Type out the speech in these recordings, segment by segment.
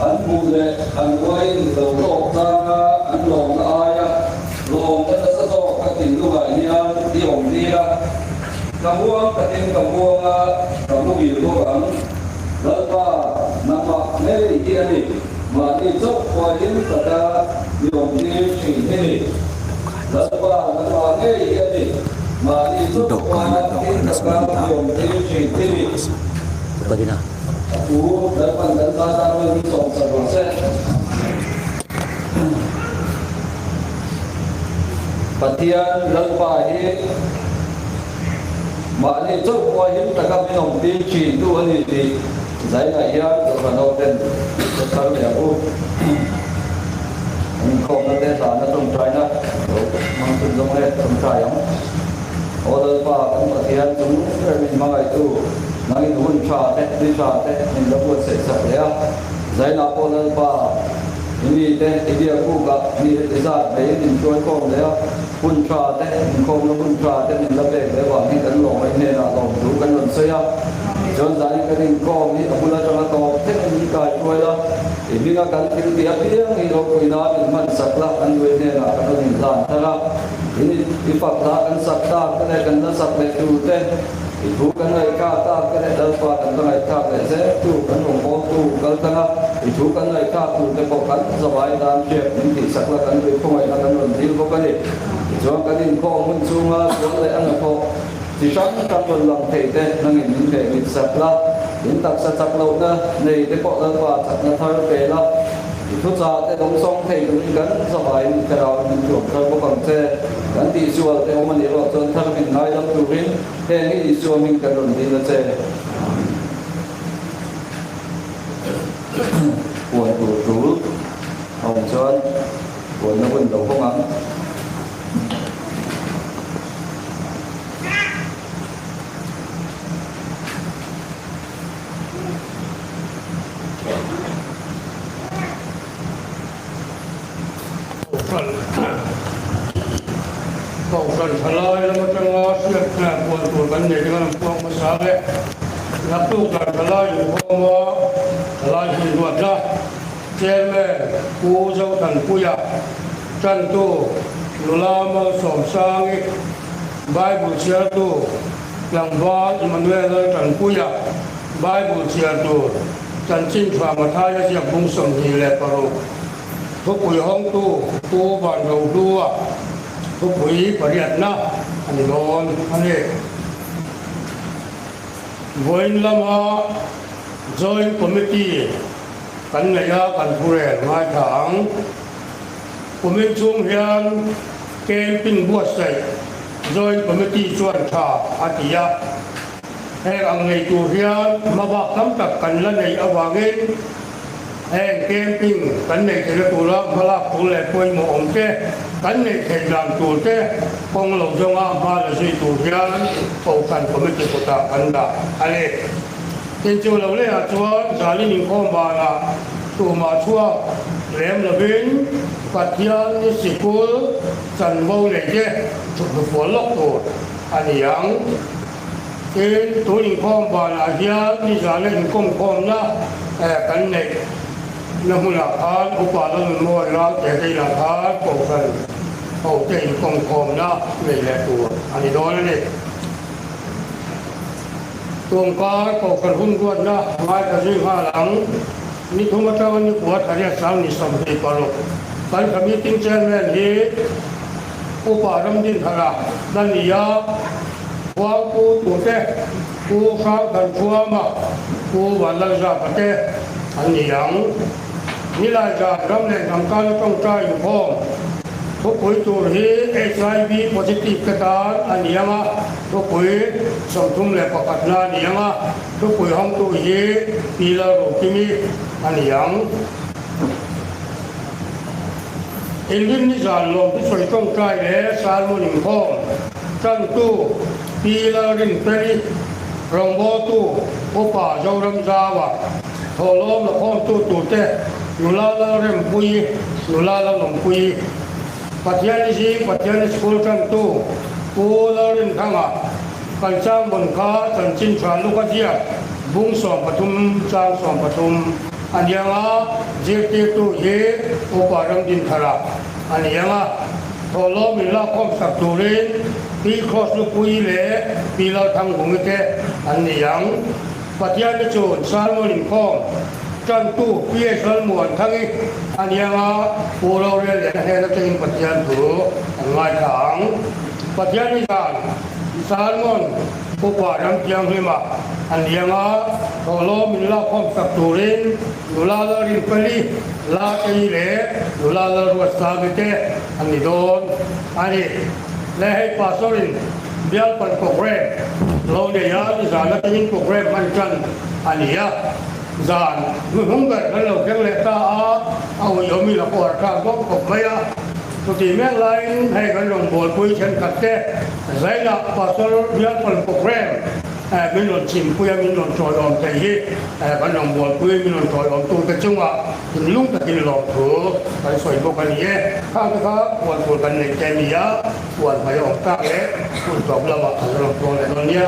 An hmuh leh an uaiin lo tawk tlanga an lawmna aia lawmna nasa zawk ka thinlungah hian i awm tir a. Ka muang takin ka muang a, ka muhil bawk ang. Lalpa, nangmah ngei hi a ni, mahni chauh pawhin taka i awm tir thin hi ni. Lalpa, nangmah ngei hi a ni, mahni chauh pawhin taka i awm tir thin hi ni. A thu Lalpan kan tan tan rual hi sawmsak rawh se. Pathian Lalpa hi mahni chauh pawh him taka min awm tir thin tu a ni tih zainah hian Kohhran ho ten ka thar leh ang u. An inkhawmna te hlana tawngtaina lo hmang chhun zawng e, tawngtai ang. Aw Lalpa, kan Pathian chung ber min hmangaihtu, nangin hun tha te, ni tha te min la buatsaih sak leh a. Zainah pawh Lalpa, i mite i biakbukah mi heti zat mai min hruaikhawm leh a, hun tha te, inkhawmna hun tha te min la pek leh vang hi kan lawmai hnenah lawmthu kan rawn sawi a. Tichuan zanin kan inkhawm hi a bul atanga tawp thlengin min kaihruai la, i hminga kan thil tih apiang hi ropui nan min hmansak la, kan nuai hnenah kan rawn inhlan thar a. In i fak hla kan sak tak te leh kan la sak leh tur te, i thu kan ngaihthlak tak te leh Lalpa kan la ngaihthlak leh zel tu, kan rawngbawltu kal tlang a, i thu kan ngaihthlak tur te pawh kan zavai tan hriat min tihsak la kan lui khawngaihna kan rawn dil bawk a ni. Tichuan kan inkhawm hun chhunga sual leh a hnathawh chi hrang hrang rawn lang thei te nangin min hleh mit sak la, in taksa chak lohna nei te pawh Lalpa chakna thar pe la, I thuchah te dawngsawng thei turin kan zavaiin i thlarau min tuam thar bawk ang che. Kan tihsual te awm a nih erawh chuan thar min ngaidam turin heng hi Isua hming kan rawn dil a che. Puan tur tul a awm chuan puanna hun lo hawng ang. Kohhran thalai lam atanga hriat hna puan tur kan nei te kan han puang hmasa e. Naktuk dan thalai inkhawm a thalai hun ruatna Chairman Pu Zothanpuia, Tantu Nula Malsawmsangi, Bible chhiartu Tlangval Emmanuel Laltanpuia Bible chhiar tur chanchin tha Mathaia ziak bung 26 thupui hawngtu Pu Vanrohlua thupui pariatna a ni dawn a ni. Vawiin lama Joint Committee kan neih a kan thurel ngaithla ang. Kumin chhung hian camping buatsaih Joint Committee chuan tha a ti a, heng ang nei tur hian hmabak tam tak kan la neih avangin heng camping kan neih theihna tura hmalak tur leh pawimawh awm te kan neih theih dan tur te kawng lo zawnga hma la zui tur hian Kohhran Committee kutah kan dah a ni. Tin chu lo lehah chuan zalin inkhawm banah tumah chhuak lem lovin Pathian ni sikul chanvo nei te thuthluphual lawk tur a ni ang. Tin, tun inkhawm banah hian nizana inkawmkhawmna kan neih na hmunah khan Upa Lalnunmawi Ralte te inah khan Kohhran hote inkawmkhawmna nei leh tur a ni dawn a ni. Tawngkar Kohhran hun ruatna ngaithla zui nghal ang. Ni thum atanga ni kua thariat sang ni 26 kan tha meeting chairman hi Upa Ramdinthara Dania, Khuangpu Tute, Pu Hrangthanṭhuama, Pu Vanlalzapa te an ni ang. Nilai zan ram leh hnam tana tawngtai inkhawm thupui tur hi HIV positive te tan a ni ang a, thupui 31 na a ni ang a, thupui hawngtu hi Pi Lalrokimi a ni ang. Inrinni zan lawm thusawi tawngtai leh sermon inkhawm tantu Pi Lalrinfeli, rawngbawltu Upa Zoramzaua, Thawhlawm la khawmtu turte nula Lalrempuii, nula Lalawmpuii, Pathiani zing Pathiani school tantu Pu Lalrinthanga, kan chang bun kha chanchin tha luk a ziak bung 13 chang 13. a ni ang a, zirtirtu hi Upa Ramdinthara a ni ang a, thawhlawm in lakkhawm sak turin Pi Cross Lupuii leh Pi Lalthangvungi te an ni ang. Pathian te chuan Salmon inkhawm tantu PH Lalmuanthangi a ni ang a, Pu Rorel leh a hnen atangin Pathian thu an ngaithla ang. Pathian hi zan Salmon Upa Ramthianghlima a ni ang a, thawhlawm min lakkhawm sak turin nula Lalrinfeli, Latei leh nula Lalruatsami te an ni dawn a ni. Le hei Pastor in Bialpan Programme lo nei a, nizan atangin programme hman tan a ni a, zan hnuhnung ber kan lo thleng leh ta a, a uiawm in a kawr thlak bawk khawp mai a. Chutih mek laiin hei kan rawngbawlpui thenkhat te zainah Pastor Bialpan Programme min rawn chhimpui a, min rawn tawiawm thei hi kan rawngbawlpui min rawn tawiawmtute chungah thinlung takin lawmthu kan sawi bawk a ni e. Khang te kha puan tur kan nei te a ni a. Puan hmai awm tak leh hun tawp lamah kan rawn puang leh dawn nia.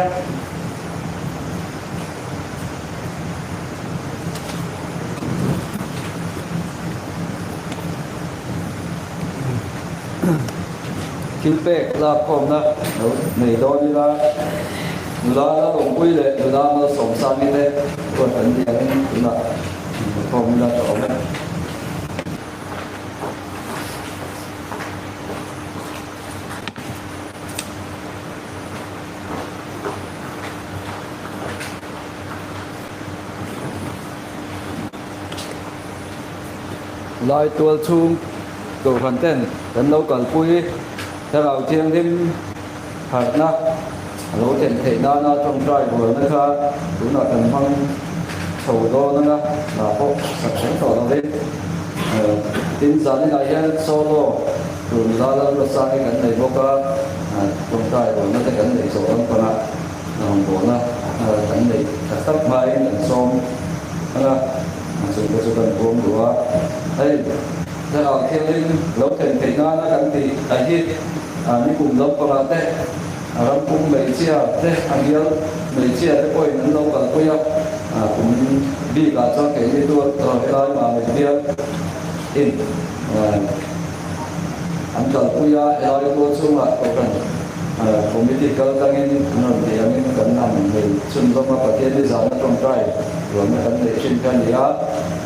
Thil pek lakkhawmna lo nei dawn ila, nula Lalawmpui leh nula Malsawmsangi te ruat an ni angin tunah inhmukhawm ila tha awm e. Lai tual chhung Kohhran ten kan lo kalpui Thlarau Thianghlim harhna a lo thlen theih nana tawngtai bualna kha tunah kan hmang chho dawn anga hna pawh sak reng tawh lovin tin zaninah hian solo tur nula Lalruatsa hi kan nei bawk a, tawngtai bualna te kan neih zawh lampanga rawngbawlna kan neih tak tak hmain kan sawm anga chungte chu kan puang duh a, hei thlarau thianghlim lo thlen theih nana kan tih a hi nikum lampangah te A ram pum hmeichhia te, a bial hmeichhia te pawhin an lo kalpui a, kum bikah chuan keini chu helai Mamit bial in an kalpui a, helai tual chhungah Kohhran Committee kal tlangin an rawn tih angin kan han nei chhunzawm a, Pathian hi zahna tawngtai rualna kan neih thin kha a ni a,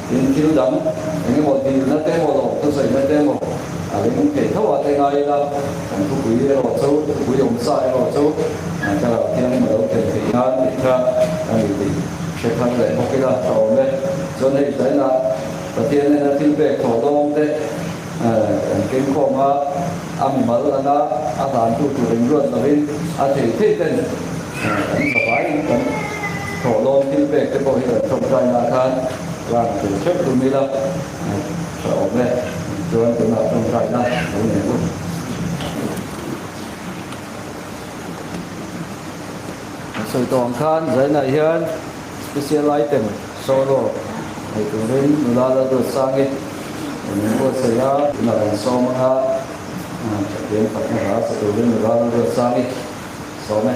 tin thil dang eng emaw dilna te emaw lawmthusawina te emaw A ring thei tho a te ngai ila, kan thupui erawh chu, thupui awm sa erawh chu thlarau thianghlim a lo thlen theih nan tih kha a ni tih hre thar leh bawk ila tha awm e. Chuan hei zainah Pathian hnena thil pek thawh dawng te kan keng khawm a, a mimal anga a hlantu tur inruat lovin a thei thei ten kan zavaiin kan thawh dawng thil pek te pawh hi kan tawngtaina khan lan tur hreuh tum ila Tha awm e, chuan tunah tawngtaina lo nei u. An sawi tawh ang khan zainah hian special item solo nei turin nula Lalruatsangi min buatsaih a, tunah kan sawm anga Pathian fakna hla sa turin nula Lalruatsangi sawm e.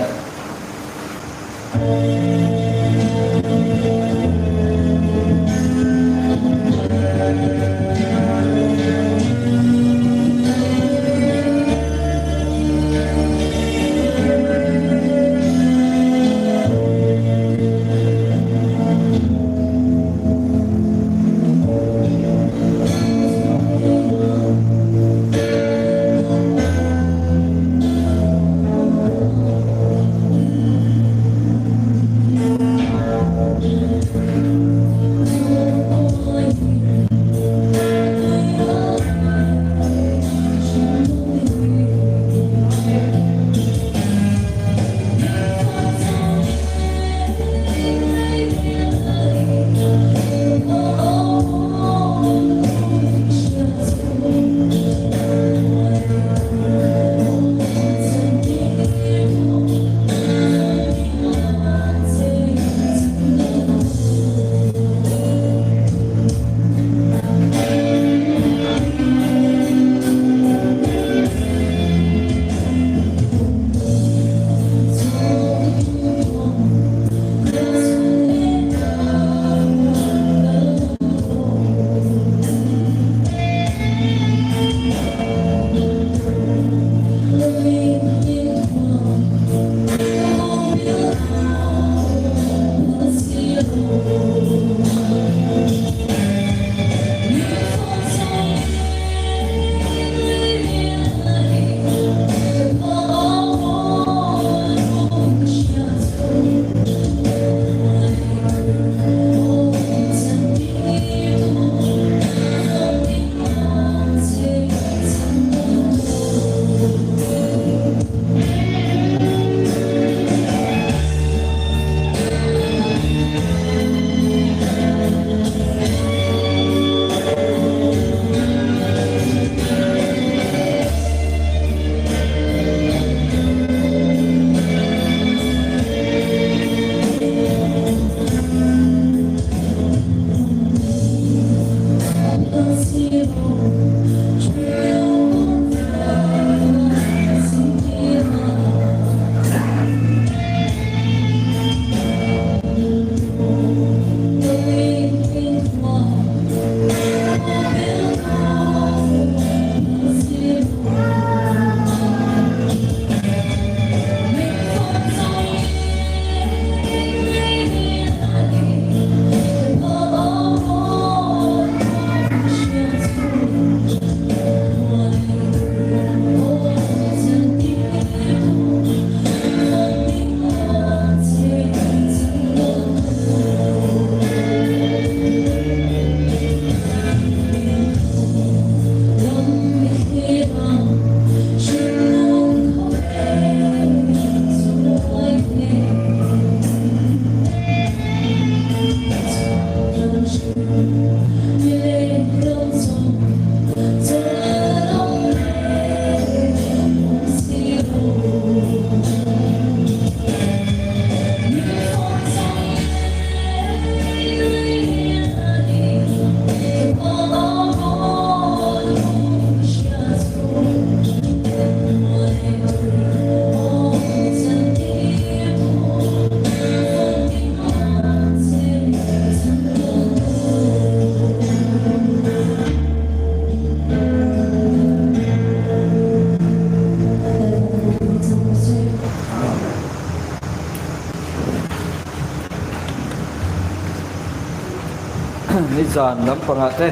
Nizan lampangah te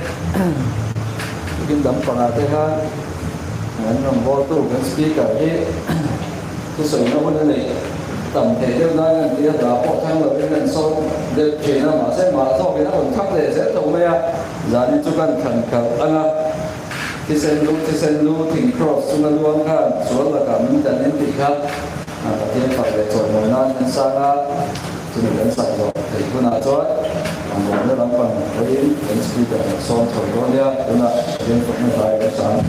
tukin lampangah te khan kan rawngbawltu kan speaker hi thusawina hun a neih tam theih deuh nan an ti a, hla pawh thang lovin an sawm deuh thin a, mahse mah zawkin a rawn thang leh zel tho mai a, zanin chu kan thlan khalh ang a, thisen lu thisen lu thing cross chunga luang khan sual lakah min dan in tih kha Pathian fak leh chawimawi nan kan sang a, chumi kan sak zawh theih hunah chuan ang lawmna lampang pawhin kan speaker kan sawm chho dawn nia, tunah Pathian fakna hla i lo sang.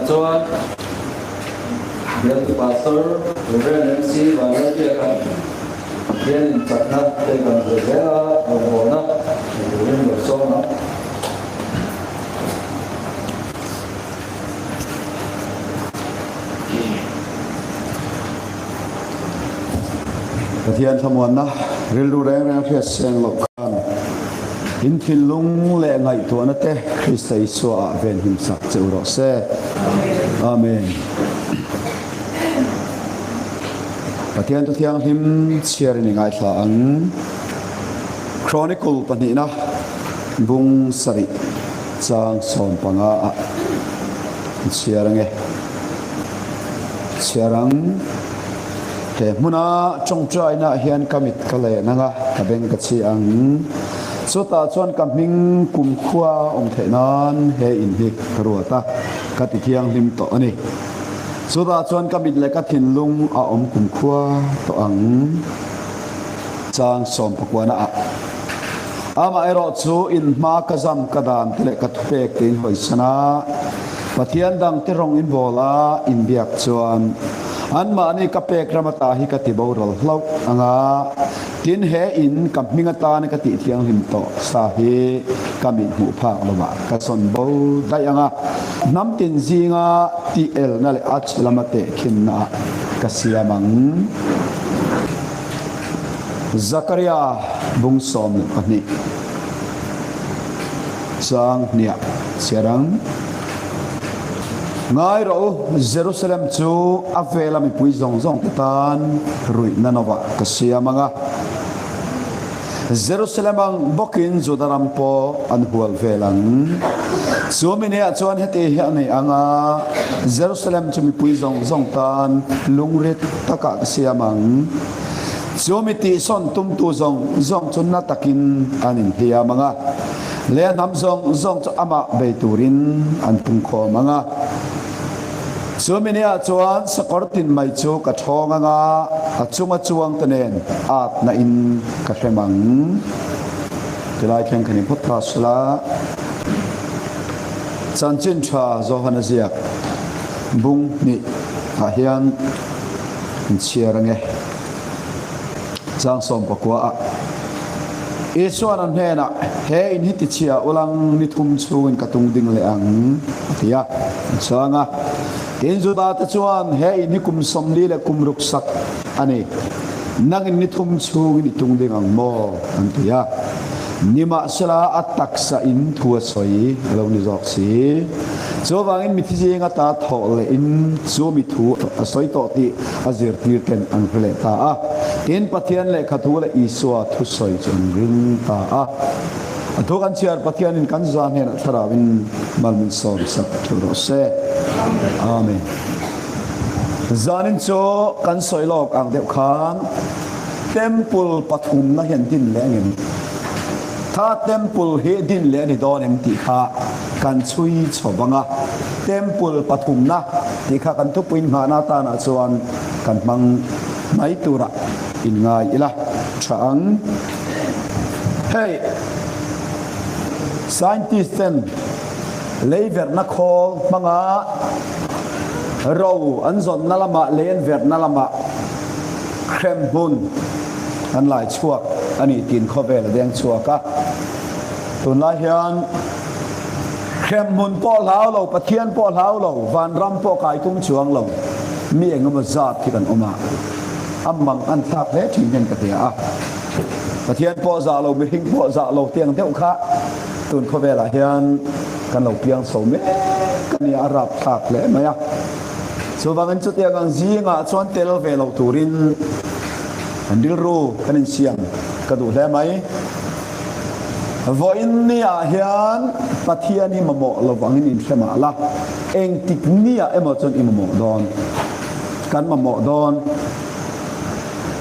chuan Bialtu Pastor Rev. MC Vanlalbiaka hianin chakna te kan hmu zel a, rawngbawlna nei turin lo sawm ang. Pathian thlamuanna rilru reng reng hriat seng loh khan in thinlung leh ngaihtuahna te Krista Isua ah venhim sak che u rawh se. Amen. Pathian thu thianghlim chhiar in i ngaithla ang. Chronicle pahnihna bung sarih chang 15 ah in chhiar ange. Chhiar ang. He hmuna tawngtaina ah hian ka mit ka len anga ka beng ka chhi ang. Chutah chuan ka hming kumkhua awm theih nan he in hi ka ruat a, ka ti thianghlim tawh a ni. Chutah chuan ka mit leh ka thinlung a awm kumkhua tawh ang. Chang sawmpakuana ah. Amaherawh chu in hma ka zam ka dan te leh ka thupek te in hawisan a, Pathian dang te rawng in bawl a in biak chuan anmahni ka pek ram ata hi ka ti boral hlauh ang a, tin he in ka hming atana ka tih thianghlim tawh sa hi ka mit hmuh phak lovah ka sawn bo daih ang a, hnam tin zinga tih elna leh a chhe lama tehkhinna ah ka siam ang. Zakaria bung 12 chang hniah chhiar ang. Ngai rawh u, Jerusalem chu a vela mipui zawng zawng te tan ruihna novah ka siam ang a. Jerusalem ang bawkin Juda ram pawh an hual vel ang. Chu mi niah chuan heti hi a nei ang a, Jerusalem chu mipui zawng zawng tan lungrit takah ka siam ang. Chu mi tihsawn tumtu zawng zawng chu na takin an inhliam ang a, leh a hnam zawng zawng chu amah bei turin an pungkhawm ang a. Chu mi niah chuan sakawr tin mai chu ka ṭhawng ang a, a chunga chuangte nen atna in ka hrem ang. Tilai thleng khan i phawt ta sela. Chanchin ṭha Johana ziak bung hnih ah hian in chhiar ange. Chang 19 ah Isuan a hnenah, He in hi tichhia ulang ni thum chhungin ka tung ding leh ang, a ti a. An chhang a. Tin, Juda te chuan, He in hi kum 40 leh kum ruk sak a ni. Nangin ni thum chhungin i tung ding ang maw? an ti a. Nimahsela, a taksa in thu a sawi a lo ni zawk si. Chuvangin mithi zinga ta thawh lehin chu mi thu a sawi tawh tih a zirtir ten an hre leh ta a. Tin, Pathian lehkha thu leh Isua thusawi chu an ring ta a. A thu kan chhiar Pathianin kan za hnenah thlarauin mal min sawm sak theuh rawh se. Amen. Zanin chu kan sawi lawk ang deuh khan Temple pathumna hian din leh angem? Kha Temple hi din leh a ni dawn em tih kha kan chhui chho vang a, Temple pathumna tih kha kan thupuiin nghahna atanah chuan kan hmang mai turah inngai ila tha ang. Hei scientist ten lei verhna khawl hmanga ro an zawnna lamah lei an verhna lamah hrem hmun an lai chhuak a ni tiin khawvel a deng chhuak a. Tunlai hian hremhmun pawh hlau lo, Pathian pawh hlau lo, vanram pawh kai tum chuang lo mi engemaw zat hi kan awm a, a mang an thlak hle thin hian ka hria a. Pathian pawh zah lo, mihring pawh zah lo tiang deuh kha tun khawvelah hian kan lo piang chho mek a nia, a rap thlak hle mai a. Chuvangin chutiang ang zingah chuan tel ve lo turin kan rilru kan insiam ka duh hle mai. Vawiin niah hian Pathian hi mamawh lo vangin inhre mah la, engtik niah emaw chuan i mamawh dawn. Kan mamawh dawn.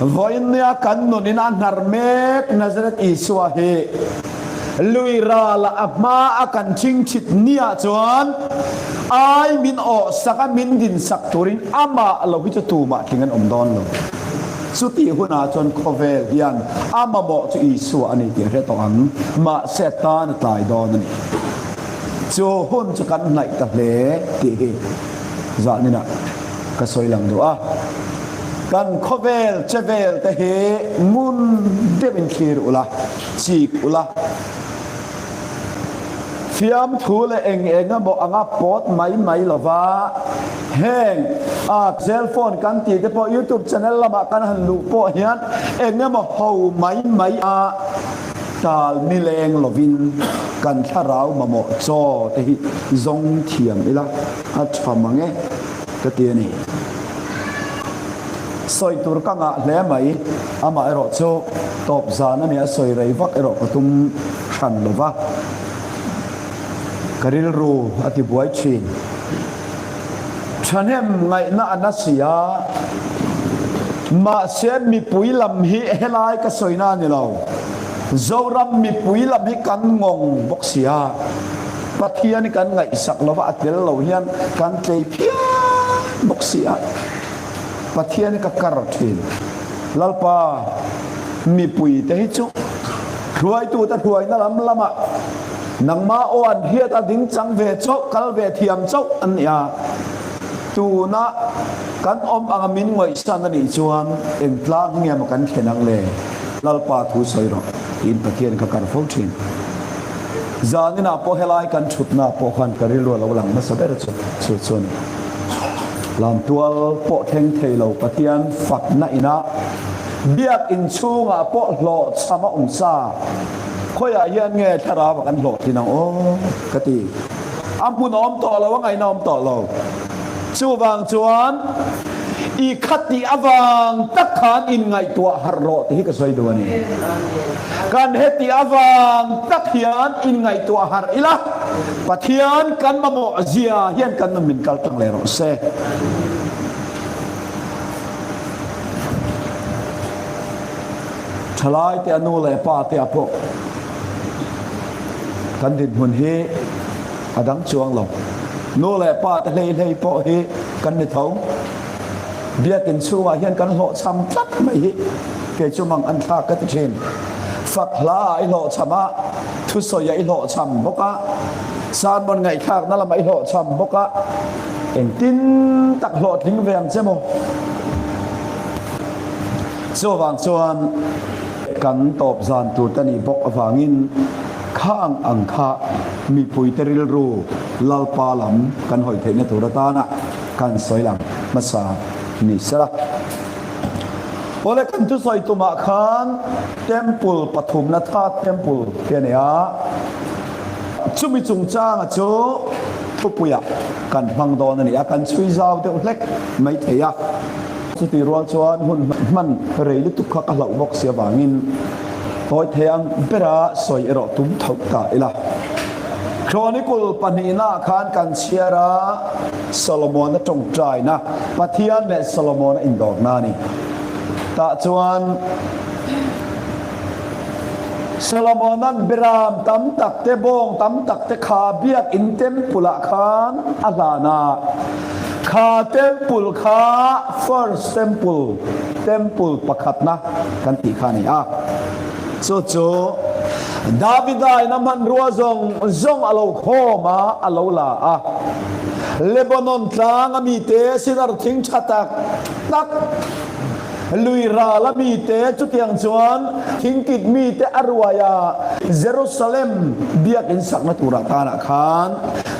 Vawiin nia kan nunin a hnar mek Nazareth Isua hi lui ralah a hma a kan chingchit niah chuan ai min awhsak a min dinsak turin amah lo hi chu tumah tling an awm dawn lo. Chutih hunah chuan khawvel hian a mamawh chu Isua a ni tih a hre tawh ang, mahse a tan a tlai dawn a ni. Chu hun chu kan hnaih ta hle tih hi Zahninah ka sawi lang duh a. Kan khawvel che vel te hi ngun deuhin thlir ula, chik ula. Fiamthu leh eng eng emaw anga pawt mai mai lova heng a cell phone kan tih te pawh youtube channel lamah kan han luh pawh hian eng emaw ho mai mai a tal nileng lovin kan thlarau mamawh chaw te hi zawng thiam ila a tha mang e ka ti a ni. Sawi tur ka ngah hle mai, amah erawh chu tawp zan a nia sawi rei vak erawh ka tum hran lo va, ka rilru a ti buai thin. Thahnem ngaihna a na si a, mahse mipui lam hi helai ka sawina a ni lo, Zoram mipui lam hi kan ngawng bawk si a, Pathian hi kan ngaihsak lo va, a tel lo hian kan tlei phian bawk si a. Pathian ka kar thin. Lalpa, mipui te hi chu hruaitute hruaina lam lamah nangma aw an hriat a ding chang ve chauh, kal ve thiam chauh an ni a. Tuna kan awm anga min ngawihsan a nih chuan eng tlang nge maw kan thlen ang le? Lalpa thu sawi rawh tiin Pathian ka kar fo thin. Zaninah pawh helai kan thutna pawh khan ka rilru a lo lang hmasa ber chu chu chu a ni. Lamtual pawh thleng thei lo Pathian fakna inah biak inchhungah pawh hlawhchham a awm sa. Khawiah hian nge thlarau a kan hlawhtlin ang aw ka ti. A hmun a awm tawh lo, a ngaihna a awm tawh lo. Chuvang chuan i khatih avang tak khan inngaihtuah harh rawh tih hi ka sawi duh a ni. Kan hetih avang tak hian inngaihtuah harh ila, Pathian kan mamawh zia hian kan nun min kal tlang leh rawh se. Thalai te a nu leh pa te ah pawh kan dinhmun hi a dang chuang lo. Nu leh pa te hlei hlei pawh hi kan ni tho. Biakin chhungah hian kan hlawhchham tlat mai hi kei chu mang an thlak ka ti thin. Fak hla ah i hlawhchham a, thusawi ah i hlawhchham bawk a, sermon ngaihthlakna lamah i hlawhchham bawk a, engtin tak hlawhtling ve ang che maw? Chuvang chuan kan tawp zan tur te nih bawk avangin khang ang kha mipuite rilru Lalpa lam kan hawi theihna tur atana Kan sawi lang hmasa ni sela. Awle kan thusawi tumah khan Temple pathumna third temple te a nei a, chumi chungchanga chu thupuiah kan hmang dawn a ni a, kan chhui zau deuh hlek mai thei a. Chutih rual chuan hun hman rei lutuk kha ka hlauh bawk si avangin tawi thei ang bera sawi erawh tum tho ta ila. Chronicle pahnihnaah khan kan chhiar a, Solomona tawngtaina, Pathian leh Solomona indawrna a ni. Tah chuan Solomona'n beram tam tak te, bawng tam tak te kha biakinn temple ah khan a hlan a. Kha temple kha first temple, temple pakhatna kan tih kha a ni a. Chu chu Davida in a hmanrua zawng zawng a lo khawm a, a lo la a. Lebanon tlang a mite sidar thing tha tak tak, lui ral a mite chutiang chuan thingkit mite a ruai a, Jerusalem biakinn sakna turah tanah khan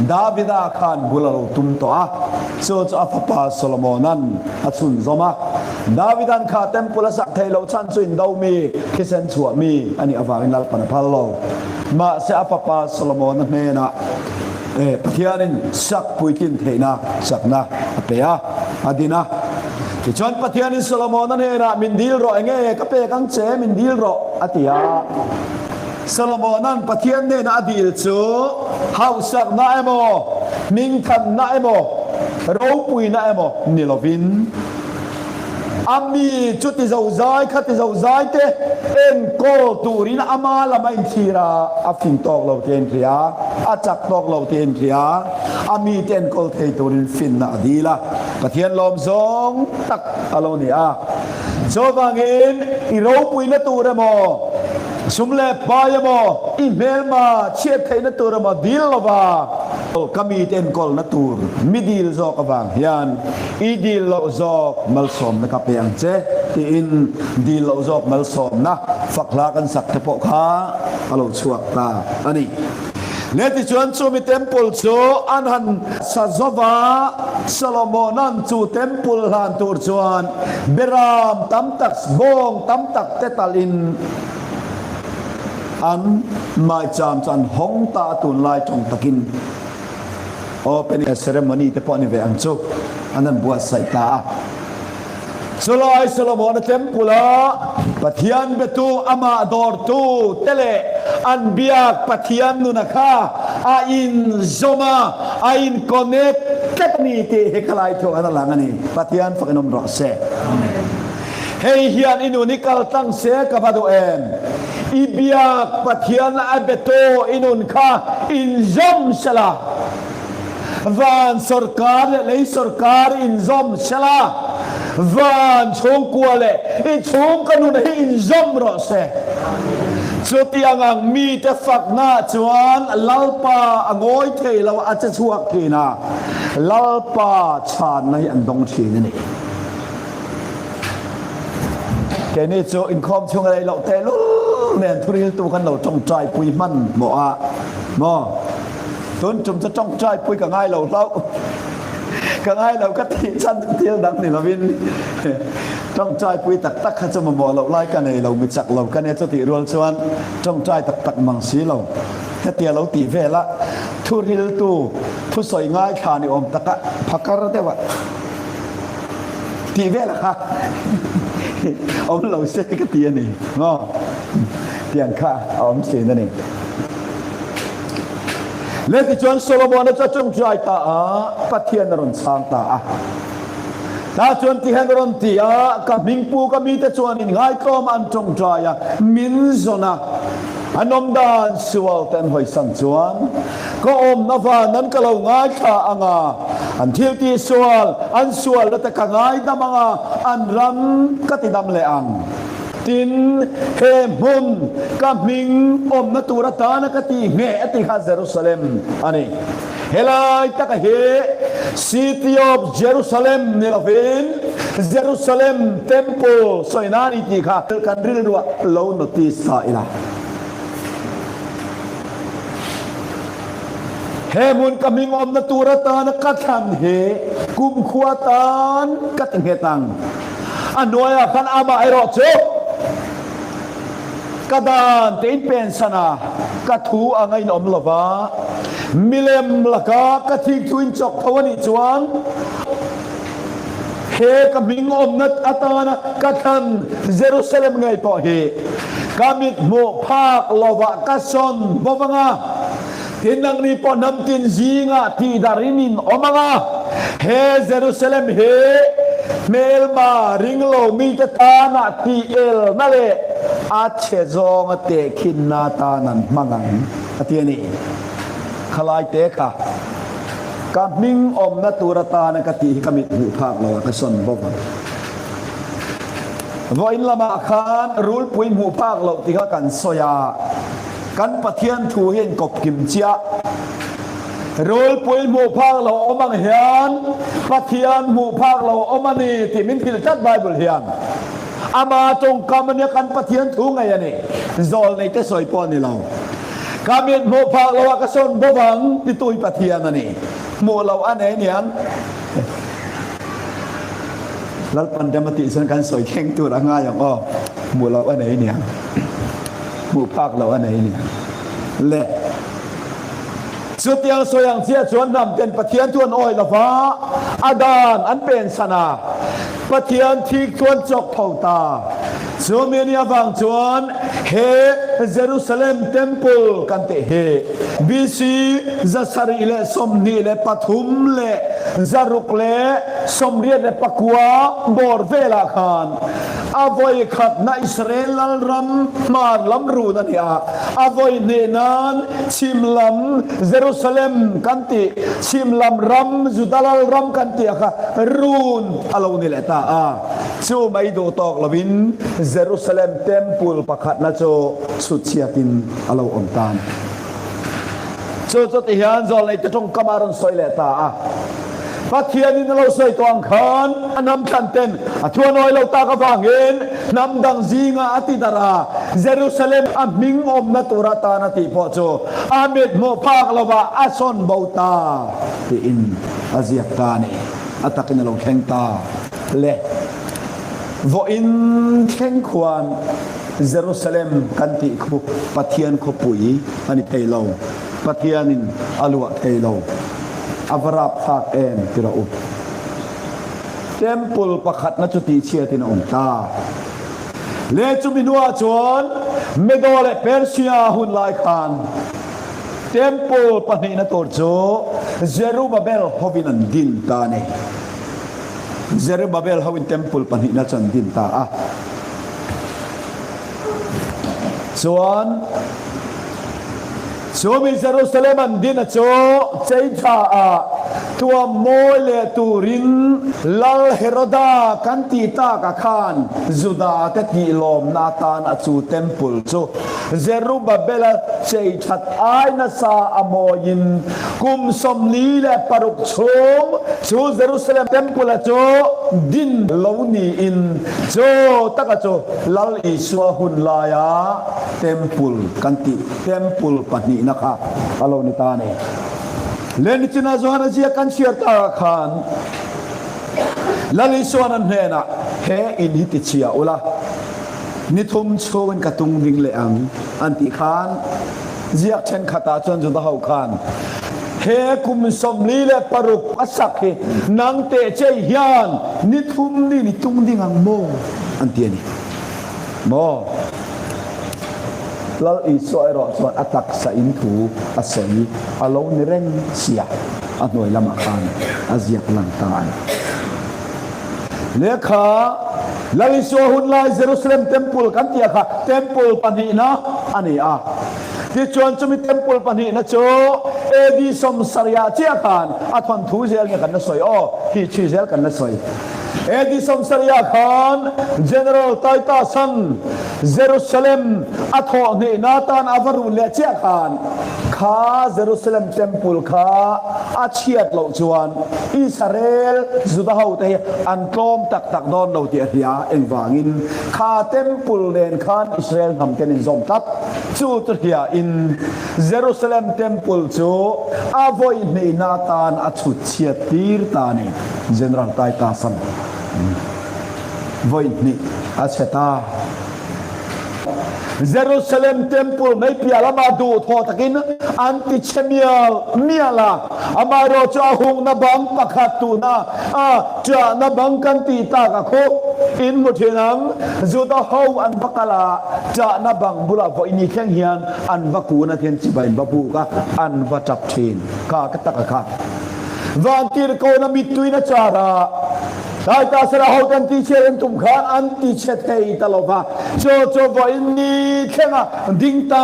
Davida khan bul a lo tum tawh a. Chu chu a fapa Solomona'n a chhunzawm a. Davida'n kha temple a sak theih loh chhan chu indo mi, thisen chhuah mi a nih avangin Lalpan a phal lo. Mahse a fapa Solomona hnenah Pathianin sak puitlin theihna chakna a pe a, a din a. Tichuan Pathianin Solomona hnenah, Min dil rawh, enge ka pek ang che, min dil rawh, a ti a. Solomona'n Pathian hnena a dil chu hausakna emaw, hmingthanna emaw, ropuina emaw ni lovin, a mi chu ti zozai kha ti zozai te enkawl turin ama lam a inthlir a, a fing tawk lo tih a inhria a, a chak tawk lo tih a inhria a, a mite enkawl thei turin finna a dil a, Pathian lawm zawng tak a lo ni a. Chuvangin i ropuina tur emaw, Sum leh pai emaw, i hmelma chhiat theihna tur emaw dil lova. Ka mite enkawlna tur mi dil zawk avang hian i dil loh zawk malsawmna ka pe ang che tiin dil loh zawk malsawmna fak hla kan sak te pawh kha a lo chhuak ta a ni. Le tichuan chumi temple chu an han sa zo va, Solomona'n chu temple hlan tur chuan beram tam tak, bawng tam tak te talhin an maicham chu an hawng ta a, tunlai tawng takin opening ceremony te pawh a ni ve ang chu, an han buatsaih ta a. Chulai Solomona Temple-a Pathian betu amah dawrtu te leh an biak Pathian nuna kha a inzawm a, a in-connect tlat a ni tih hi khalai thu an a lang a ni. Pathian fak in awm rawh se. Hei hian i nun i kal tlang se ka va duh em? I biak Pathian a betu i nun kha inzawm sela. Van sawrkar leh lei sawrkar inzawm sela, van chhungkua leh i chhungka nun hi inzawm rawh se. Chutiang ang mite faknaah chuan Lalpa a ngawi thei lo a, a che chhuak thin a, Lalpa chhanna hi an dawng thin a ni. Keini chu inkhawm chhung a rei loh tehlul nen thuriltu kan lo tawngtai pui hman mawh a maw? Tun tum chu tawngtai pui ka ngai lo hlauh. Ka ngai lo ka tih chhan chu thil dang ni lovin tawngtai pui tak tak kha chu mamawh loh lai ka nei lo, mi chak lo ka nia chutih rual chuan tawngtai tak tak mang si lo. Hetia lo tih vel a thuriltu thusawi ngaithla ni awm taka phakar deuh a tih vel a kha awm lo se ka ti a ni maw? Tiang kha a awm thin a ni. Le tichuan Solomona chu a tawngtai ta a, Pathian a rawn chhang ta a. Tah chuan ti hian a rawn ti a, Ka hmingpu ka mite chuan innghaitlawm an tawngtai a, min zawn a, an awm dan sual te an hawisan chuan ka awmna van an ka lo ngaithla ang a, an thil tih sual, an sualna te ka ngaidam ang a, an ram ka tidam leh ang. Tin, he hmun ka hming awmna tur atana ka tih ngheh a ti kha Jerusalem a ni. Helai taka hi City of Jerusalem ni lovin Jerusalem Temple sawi nan i tih kha kan rilruah lo notice ta ila. He hmun ka hming awmna tur atana ka thlan hi kumkhua tan ka ti nghet ang. A hnuaiah khan amah erawh chu ka dan te in pensan a, ka thu anga in awm lova, milem laka ka thik thu in chawk tho a nih chuan he ka hming awmna atana ka thlan Jerusalem ngei pawh hi ka mit hmuh phak lovah ka sawn bawk ang a. Tin nangni pawh hnam tin zingah tihdarh in in awm ang a, he Jerusalem hi hmelma ring lo mite tana tih elna leh a chhe zawnga tehkhinna atan an hmang ang, a ti a ni. Khalai te kha ka hming awmna tur atana ka tih hi ka mit hmuh phak lo a, ka sawn bawk ang. Vawiin lamah khan rulpui hmuh phak loh ti kha kan sawi a. Kan Pathian thu hi in kawp kim chiah. Rulpui hmuh phak lo awm ang hian Pathian hmuh phak lo awm a ni tih min hrilh tlat Bible hian. Ama tawngkam ania kan Pathian thu ngei a ni. Zawl nei te sawi pawh a ni lo. Ka mit hmuh phak lo ah ka sawn bawk ang titu hi Pathian a ni. Hmuh loh a nei aniang. Lalpan rem a tih chuan kan sawi thleng tur a ngai ang aw. Hmuh loh a nei aniang. Hmuh phak loh a nei ni le. Chutiang sawi ang chiah chuan hnam ten Pathian chu an awih lo va, a dan an pensan a, Pathian thik chu an chawk tho ta. Chumi a nih avang chuan he Jerusalem Temple kan tih hi BC 723 leh 689 bawr velah khan A vawi khatna Israel lalram hmar lam run a ni a, a vawi hnih nan chhim lam Jerusalem kan tih, chhim lam ram Juda lalram kan tih a kha run a lo ni leh ta a. Chu mai duh tawk lovin Jerusalem Temple pakhatna chu chhutchhiatin a lo awm tan. Chu chu ti hian zawlneite tawngkam a rawn sawi leh ta a. Pathianin a lo sawi tawh ang khan a hnam thlan ten a thu a nawi lo tak avangin hnam dang zingah a ti darh a, Jerusalem a hming awmna tur atan a tih pawh chu a mit hmuh phak lovah a sawn bo ta tiin a ziak ta a ni. A takin a lo thleng ta le. Vawiin thleng khuan Jerusalem kan tih khu Pathian khawpui a ni thei lo. Pathianin a luah thei lo. A va rapthlak em ti rawh u. Temple pakhatna chu tihchhiatin a awm ta. Le chumi hnuah chuan Medo leh Persia hun lai khan Temple pahnihna tur chu Zerubbabel hovin an din ta a ni. Zerubbabel hoin Temple pahnihna chu an din ta a. Chuan Chumi Jerusalem an dina chu chei tha a tuam mawi leh turin Lal Heroda kan tih takah khan Juda te tih lawmna atan a chu temple chu Zerubbabel-a chei that ai nasa a mawiin kum 46 chhung chu Jerusalem temple-a chu din lo niin chu taka chu Lal Isua hun laia temple kan tih Temple pahnihna kha a lo ni ta a ni. Lenichina Johana ziak kan chhiar takah khan Lal Isuan an hnenah, He in hi tichhia ula, ni thum chhungin ka tung ding leh ang, an tih khan ziak thenkhatah chuan Juda ho khan, He kum 46 a sak hi nang teh chei hian ni thum niin i tung ding ang maw? an ti a ni. Maw? Lal Isua erawh chuan a taksa in thu a sawi a lo ni reng sia, a hnuai lamah khan a ziak lang ta a ni. Lehkha Lal Isua hun lai Jerusalem Temple kan tih ah kha Temple pahnihna a ni a. Tichuan chumi Temple pahnihna chu AD 70 ah chiah khan a thawnthu zel nge kan la sawi aw, hi chhui zel kan la sawi. AD 70 ah khan General Titus-an Jerusalem a thawh hnihna atan a va run leh chiah khan kha Jerusalem Temple kha a chhiat loh chuan Israel Juda hote hi an tlawm tak tak dawn lo tih a hria. Engvangin kha Temple nen khan Israel hnam te an inzawm tlat. Chu chu hriain Jerusalem Temple chu a vawi hnihna atan a chhut chhiat tir ta a ni. General Titus-an vawi hnih a chhe ta. Jerusalem Temple mai piah lamah duhthawh takin an ti chhe mial mial a, amaherawh chu a hungna bang pakhat tuna a ṭahna bang kan tih tak a khup in hmu ṭhin ang. Juda ho an va kal a, ṭahna bang bulah vawi ni thleng hian an va kun a, tihian chibai an va buk a, an va ṭap ṭhin. Kha ka tak a kha. Vantirhkawna mittuina char a. Taita Sara ho ten tichhiat an tum khan an tichhe thei ta lo va, chu chu vawiin ni thlenga ding ta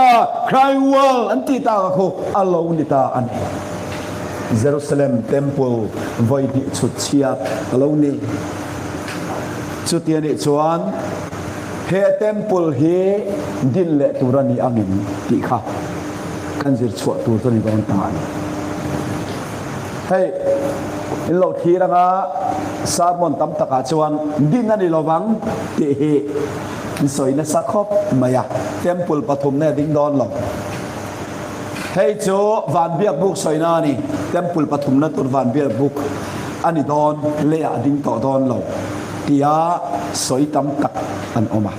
crying wall an tih tak a khu a lo ni ta a ni. Jerusalem Temple vawi hnih chhut chhiat a lo ni. Chuti anih chuan he Temple hi din leh tur a ni angin tih kha kan zir chhuah tur chu a ni dawn ta a ni. Hei, in lo thlir anga sermon tam takah chuan din a ni lovang tih hi in sawi nasa khawp mai a, temple pathum nge ding dawn lo. Hei chu van biak buk sawina a ni, temple pathumna tur van biak buk a ni dawn, leiah a ding tawh dawn lo tia sawi tam tak an awm a.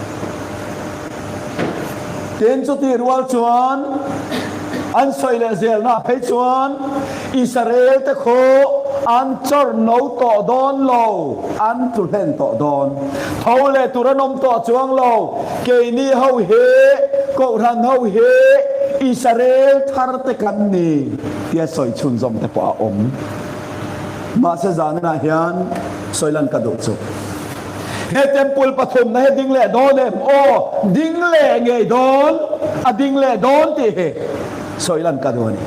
Tin, chutih rual chuan an sawi leh zelna phei chuan Israel te khu an chawr no tawh dawn lo, an tlu hlen tawh dawn. Tho leh tur an awm tawh chuang lo. Keini ho hi, Kohhran ho hi Israel thar te kan ni tia sawi chhunzawm te pawh a awm. Mahse zaninah hian sawi lan ka duh chu. He temple pathumna hi ding leh dawn em? Aw, ding leh ngei dawn, a ding leh dawn tih hi sawi lan ka duh a ni.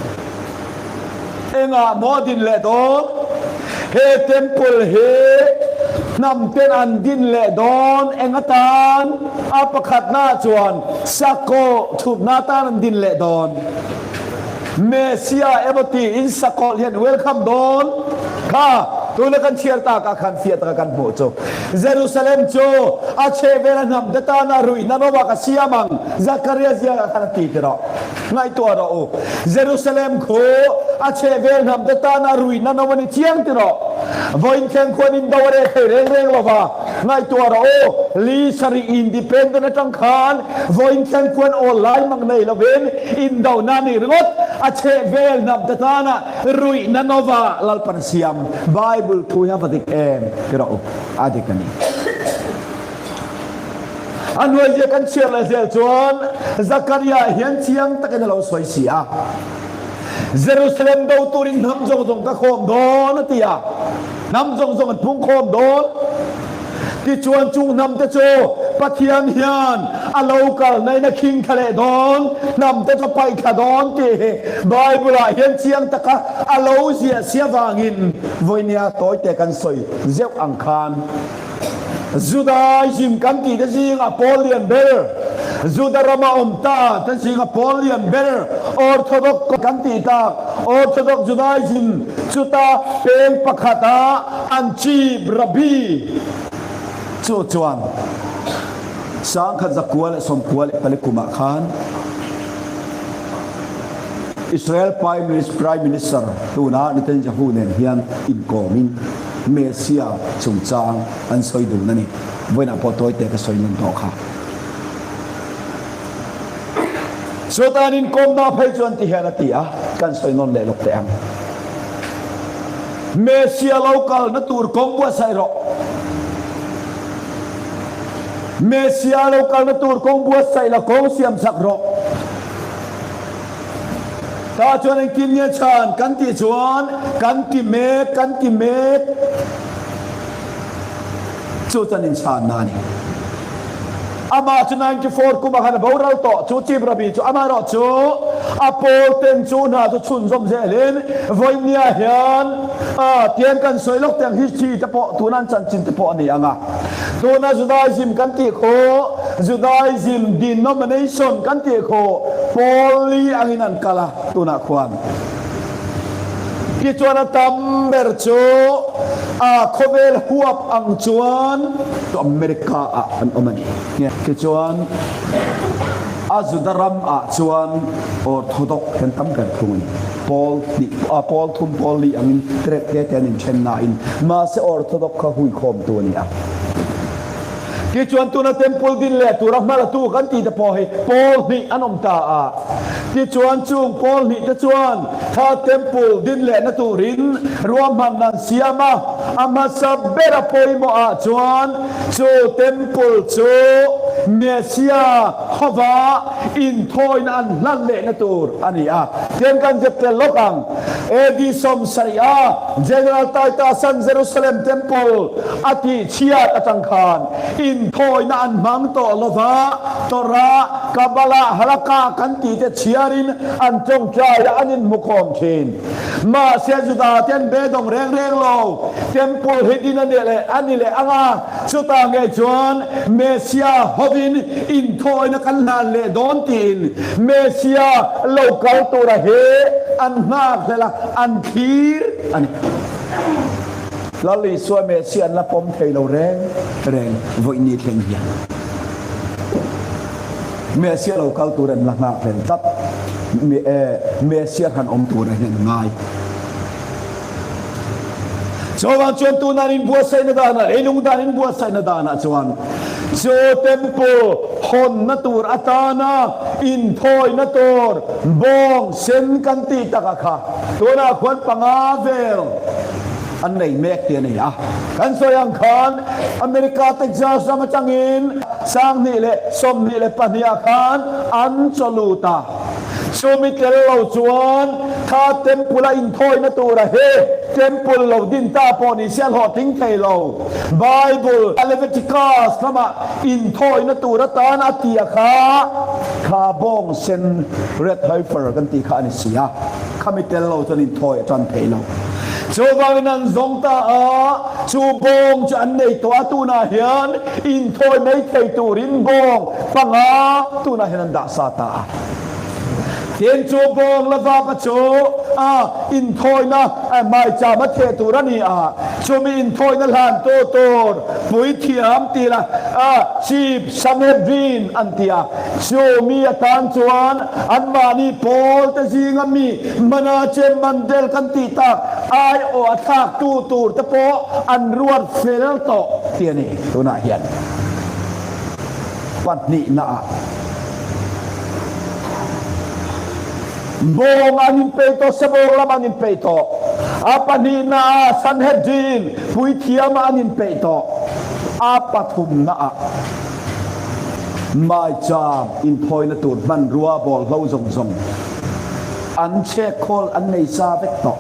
Engah maw a din leh dawn? He temple hi hnam ten an din leh dawn eng atan? A pakhatna chuan sakawlh thutna atan an din leh dawn. Messia emaw tiin sakawlh hian welcome dawn kha tuna kan chhiar takah khan fiah taka kan hmuh chu Jerusalem chu a chhehvela hnam te tana ruihna rawah ka siam ang Zakaria ziakah khan a ti ti rawh. Ngaihtuah rawh u, Jerusalem khu a chhehvel hnam te tana ruihna no a ni chiang ti rawh. Vawiin thleng khuan in do a reh thei reng reng lo va, ngaihtuah rawh u, Li sarih independent atang khan vawiin thleng khuan awl lai mang nei lovin indona a nih ringawt, a chhehvel hnam te tana ruihna nova Lalpan siam Bible thu hi a va dik em ti rawh u, a dik a ni. A hnuaizia kan chhiar leh zel chuan Zakaria hian chiang takin a lo sawi si a, Jerusalem do turin hnam zawng zawng ka khawm dawn a ti a, hnam zawng zawng an phung khawm dawn. Tichuan chung hnam te chu Pathian hian a lo kal nain a khing thla leh dawn, hnam te chu a paih thla dawn tih hi Bible ah hian chiang taka a lo ziah si avangin vawinia tawite kan sawi zeuh ang khan Judaism kan tih te zinga pawl lian ber, Juda rama awm ta te zinga pawl lian ber, Orthodox kan tih tak, Orthodox Judaism chuta peng pakhata an chief rabbi chu chuan 1994 kumah khan Israel Prime Minister tuna Netanyahu nen hian inkawmin Messia chungchang an sawi dun a ni. Vawiinah pawh tawite ka sawi nawn tawh kha. Chutan inkawmna phei chuan ti hian a ti a, kan sawi nawn leh lawk teh ang. Messia lo kalna tur kawng buatsaih rawh. Messia lo kalna tur kawng buatsaih la kawng siam chak rawh. Tah chuan engtin nge chhan kan tih chuan kan ti mek, kan ti mek chu chuan inchhanna a ni. Amah chu 94 kum ah khan a boral tawh, chu Chief Rabbi chu amaherawh chu a pawl ten chu hna chu chhunzawm zelin vawinia hian tiang kan sawi lawk tiang history te pawh tuna an chanchin te pawh a ni ang a. Tuna Judaism kan tih khaw Judaism denomination kan tih khaw pawl li angin an kal a tunah khuan. Tichuan a tam ber chu a khawvel huap ang chuan America ah an awm a ni. Tichuan a Juda ram ah chuan Orthodox hian tam ber thung a ni. Pawl hnih a pawl thum pawl li angin trek te te an inthen nain mahse Orthodox kha huikhawmtu a ni a. Tichuan tuna temple din leh tura hmalatu kan tih te pawh hi pawl hnih an awm ta a. Tichuan chung pawl hnih te chuan kha temple din lehna turin ruahmanna an siam a, a hmasa bera pawimawh ah chuan chu temple chu Messiah hova inthawina an hlan lehna tur a ni a. Tian kan zep tel lawk ang. AD 70 a General Titus-a'n Jerusalem Temple a tihchhiat atang khan inthawina an hmang tawh lo va, Torah, Kabbalah, Halakha kan tih te chhiarin an tawngtai a, an inhmukhawm thin. Mahse Juda te an beidawng reng reng lo. Temple hi din a ni leh a ni leh ang a, chutah ngei chuan Messiah hovin inthawina kan hlan leh dawn tiin Messiah lo kal tura hi an nghakhlel a, an thlir a ni. Lal Isua Messiah an la pawm thei lo reng reng vawiin thleng hian. Messiah lo kal tur an la nghakhlel tlat. Messiah han awm tur a hian ngai. Chuvang chuan tuna an inbuatsaihna danah, leilung dan inbuatsaihna danah chuan chu temple hawnna tur atana inthawina tur bawng sen kan tih taka kha tunah khuan panga vel an nei mek tih a ni a. Kan sawi ang khan America Texas ram atangin 2022 ah khan an chaw lut a. Chumi tel lo chuan kha temple a inthawina tura he temple lo din ta pawh ni se a hlawhtling thei lo. Bible a Leviticus lama inthawina tur atan a tia kha kha bawng sen red heifer kan tih kha a ni si a. Khami tel lo chuan inthawi a tan thei lo. Chuvangin an zawng ta a, chu bawng chu an nei tawh a, tunah hian inthawi mai thei turin bawng panga tunah hian an dah sa ta a. Tin, chu bawng la vapa chu a inthawina maicham a theh tur a ni a, chumi inthawina hlantu tur puithiam tih la Chief Sanhedrin an ti a. Chumi atan chuan anmahni pawlte zinga mi Manache Mandel kan tih tak aiawh a thlaktu tur te pawh an ruat fel tawh tih a ni tunah hian. Pahnihnaah bawng an inpeih tawh, sabawng lam an inpeih tawh. A pahnihnaah Sanhedrin puithiamah an inpeih tawh. A pathumnaah maicham inthawina tur hmanrua bawlhlo zawng zawng an chhek khawl an nei sa vek tawh.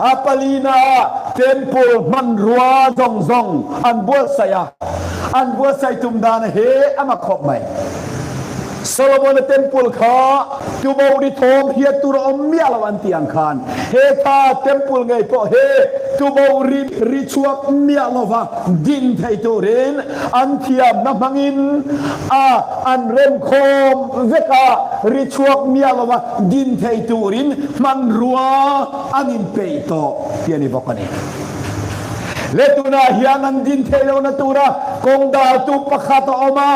A palinaah temple hmanrua zawng zawng an buatsaih a. An buatsaih tum dan hi a mak khawp mai. Solomon-a temple kha tubo ri thawm hriat tur a awm miah lo an tih ang khan he tha temple ngei pawh hi tubo ri ri chhuak miah lova din thei turin an thiamna hmangin a an remkhawm vek a, ri chhuak miah lova din thei turin hmanrua an inpeih tawh tih a ni bawk a ni. Le tunah hian an din theih lohna tura kawng daltu pakhat a awm a,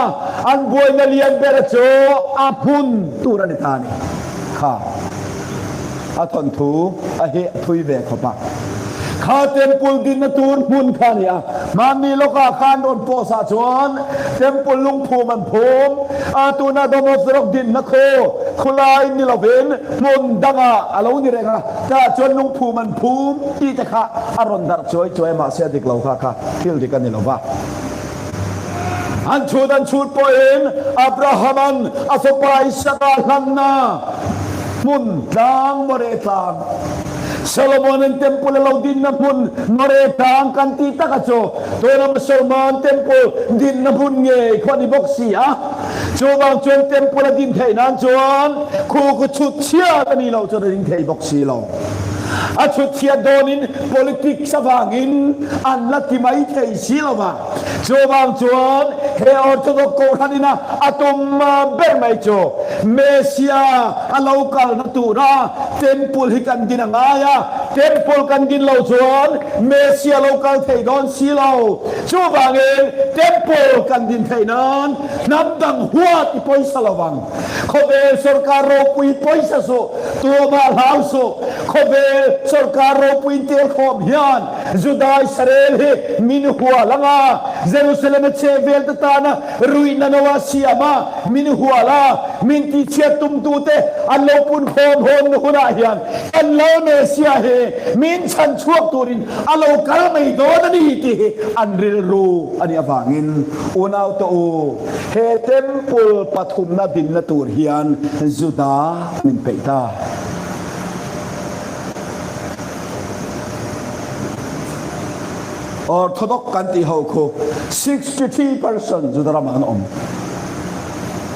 an buaina lian ber chu a hmun tur a ni ta a ni. Kha a thawnthu a hi a thui ve khawp a. Kha temple dinna tur hmun kha a ni a, hmanni lawkah khan rawn post ah chuan temple lungphum an phum a, tuna Dome of the Rock dinna khaw khulai ni lovin hmun dangah a lo ni reng a. Tah chuan lungphum an phum tih te kha a rawn darh chuai chuai a, mahse a dik lo kha kha thil dik a ni lo va. An chhut an chhut pawhin Abrahama'n a fapa Isaka hlanna hmun tlang Moreh tlang, Solomona'n temple a lo dinna hmun Moreh tlang kan tih taka chu tuna Musalman temple dinna hmun ngei khaw a ni bawk si a. Chuvang chuan temple a din theih nan chuan khu khu chhut chhiat a nih loh chuan a ding thei bawk si lo. A chhut chhiat dawnin politics avangin an la ti mai thei si lo va. Chuvang chuan he Orthodox Kohhran ina a tum ber mai chu Messiah a lo kalna tura temple hi kan din a ngai a, temple kan din lo chuan Messiah lo kal thei dawn si lo. Chuvangin temple kan din theih nan hnam dang huat i pawisa lo vang. Khawvel sorkar ropui pawisa suh, tuamah hlau suh. Khawvel sorkar ropui intelkhawm hian Juda Israel hi min hual ang a, Jerusalem a chhehvel te tana ruihna no a siam a, min hual a, min tihchhiat tumtute an lo punkhawm hawn hunah hian kan Lal Messiah hi min chhanchhuak turin A lo kal mai dawn a ni tih hi an rilru a nih avangin unaute u, he temple pathumna dinna tur hian Juda min peih ta. Orthodox kan tih ho khu 63% Juda ramah an awm.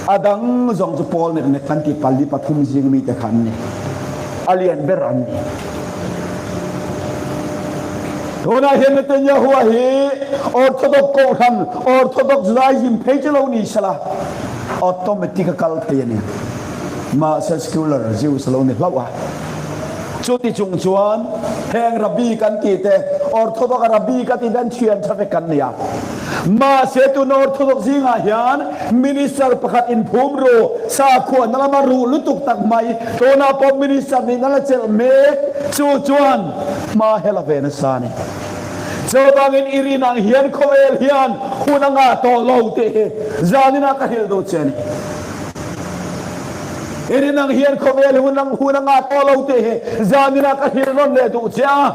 A dang zawng chu pawl nek nek kan tih pali pathum zing mite kha an ni. A lian ber an ni. Tunah hian Netanyahu a hi Orthodox Kohhran, Orthodox Judaism phei chu lo ni sela, automatic a kal thei a ni. Mahse secular Jews a lo ni hlauh a. Chuti chung chuan heng Rabbi kan tih te, Orthodox a Rabbi ka tih te an thian tha vek kan ni a. Mahse tuna Orthodox zingah hian Minister pakhat inphum ru, sakhuana lama ruh lutuk tak mai, tunah pawh Minister nihna la chelh mek chu chuan hma hel a ve nasa a ni. Chuvangin i rin ang hian khawvel hian hun a ngah tawh lo tih hi zaninah ka hrilh duh che a ni. I rin ang hian khawvel hun a ngah tawh lo tih hi zaninah ka hrilh rawn leh duh che a.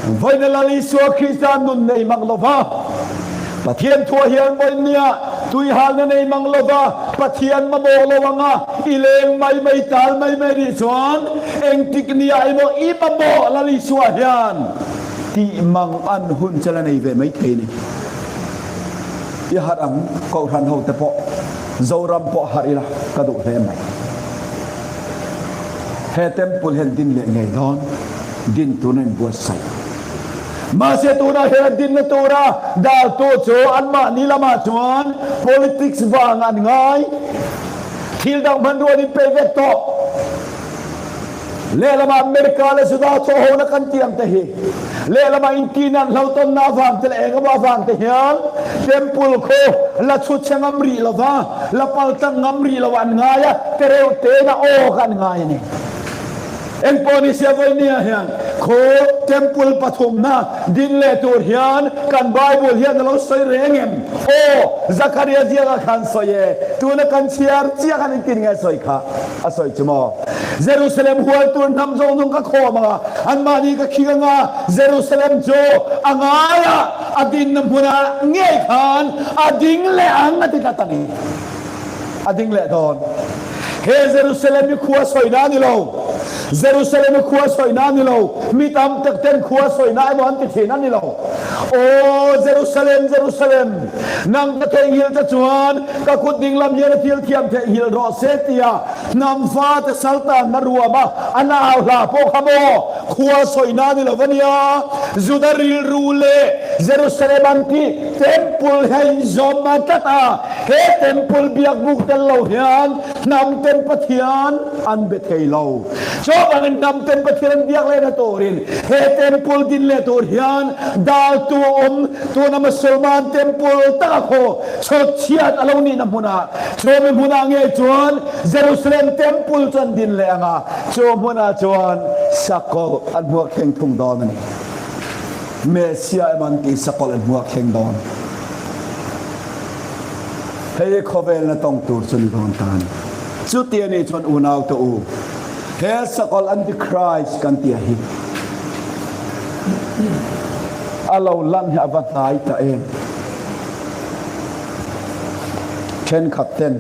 Vawiina Lal Isua Krista nun nei mang lova, Pathian thuah hian vawinia tuihalna nei mang lova Pathian mamawh lo anga i leng mai mai tal mai mai rih chuan engtik nia emaw i mamawh Lal Isua hian tih mang an hun che la nei ve mai thei ni. I harh ang Kohhran hote pawh Zoram pawh harh ila ka duh hle mai. He temple hian din leh ngei dawn, din tuna inbuatsaih. Mahse tunah hian a dinna tura daltu chu anmahni lamah chuan politics vang an ngai. Thil dang hmanrua an inpeih vek tawh. Lehlamah America leh Juda thawhhona kan tih ang te hi, lehlamah intihnat hlauhtawnna avang te leh eng emaw avang te hian Temple khaw la chhut chhe ngam rih lova, la paltlang ngam rih lo an ngai a, tereuh tein a aw kha an ngai a ni. Engpawh ni sia vawinia hian khaw Temple pathumna din leh tur hian kan Bible hian a lo sawi reng em? Aw, Zakaria ziakah khan sawi e, tuna kan chhiar chiah khan engtin nge a sawi kha? A sawi chu maw? Jerusalem hual tur hnam zawng zawng ka khawm ang a, anmahni ka khing ang a, Jerusalem chu a ngaiah a dinna hmunah ngei khan a ding leh ang a ti tlat a ni. A ding leh dawn. He Jerusalem hi khua sawina a ni lo. Jerusalem hi khua sawina a ni lo. Mi tam tak ten khua sawina emaw an ti thin a ni lo. Aw Jerusalem, Jerusalem, nang ka theihnghilh te chuan ka kut dinglam hian a thil thiam theihnghilh rawh se tia hnam fate saltanna ruama an au hla pawh kha maw khua sawina a ni lo a nia. Juda rilru leh Jerusalem an tih Temple hi a inzawm a tlat a. He temple biakbuk tel lo hian hnam ten Pathian an be thei lo. Chuvangin hnam ten Pathian an biak lehna turin he temple din leh tur hian daltu a awm. Tuna Musulman temple taka khaw chhawt chhiat a lo nihna hmunah chumi hmunah ngei chuan Jerusalem temple chu an din leh ang a, chu hmunah chuan sakawlh an hmuak thleng thung dawn a ni. Messiah emaw an tih sakawlh an hmuak thleng dawn. Hei hi khawvelna tawng tur chu ni dawn ta a ni. Chuti a nih chuan unaute u, he sakawlh Antichrist kan tih hi a lo lan hi a va hnai ta em? Thenkhat ten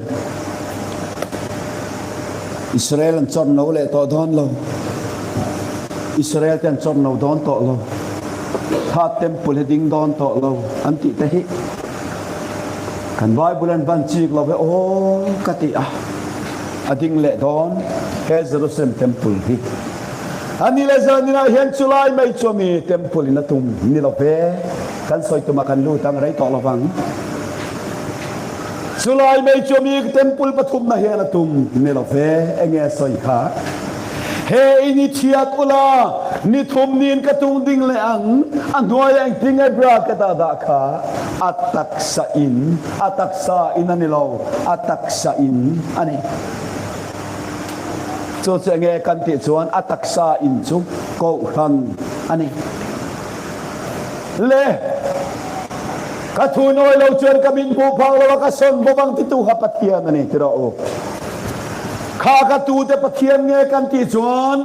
Israel an chawrh no leh tawh dawn lo, Israel te an chawrh no dawn tawh lo, Third Temple hi ding dawn tawh lo an tih te hi Kan Bible an van chik lo ve aw ka ti a, a ding leh dawn he Jerusalem Temple hi. A ni leh zaninah hian chulai mai chu ami Temple in a tum ni lo ve, kan sawi tumah kan lut ang rei tawh lovang. Chulai mai chu ami Temple pathumna hian a tum ni lo ve, enge a sawi kha? He in i thiat ula, ni thum niin ka tung ding leh ang, a hnuaiah engtin nge bracket ah dah kha? A taksa in, a taksa in a ni lo, a taksa in a ni. Chu chu enge kan tih chuan a taksa in chu kohhran a ni. Le, ka thu nawi lo chuan ka min hmuh phak lo a, ka sawn bawk ang titu kha Pathian a ni ti rawh u. Kha ka tute Pathian nge kan tih chuan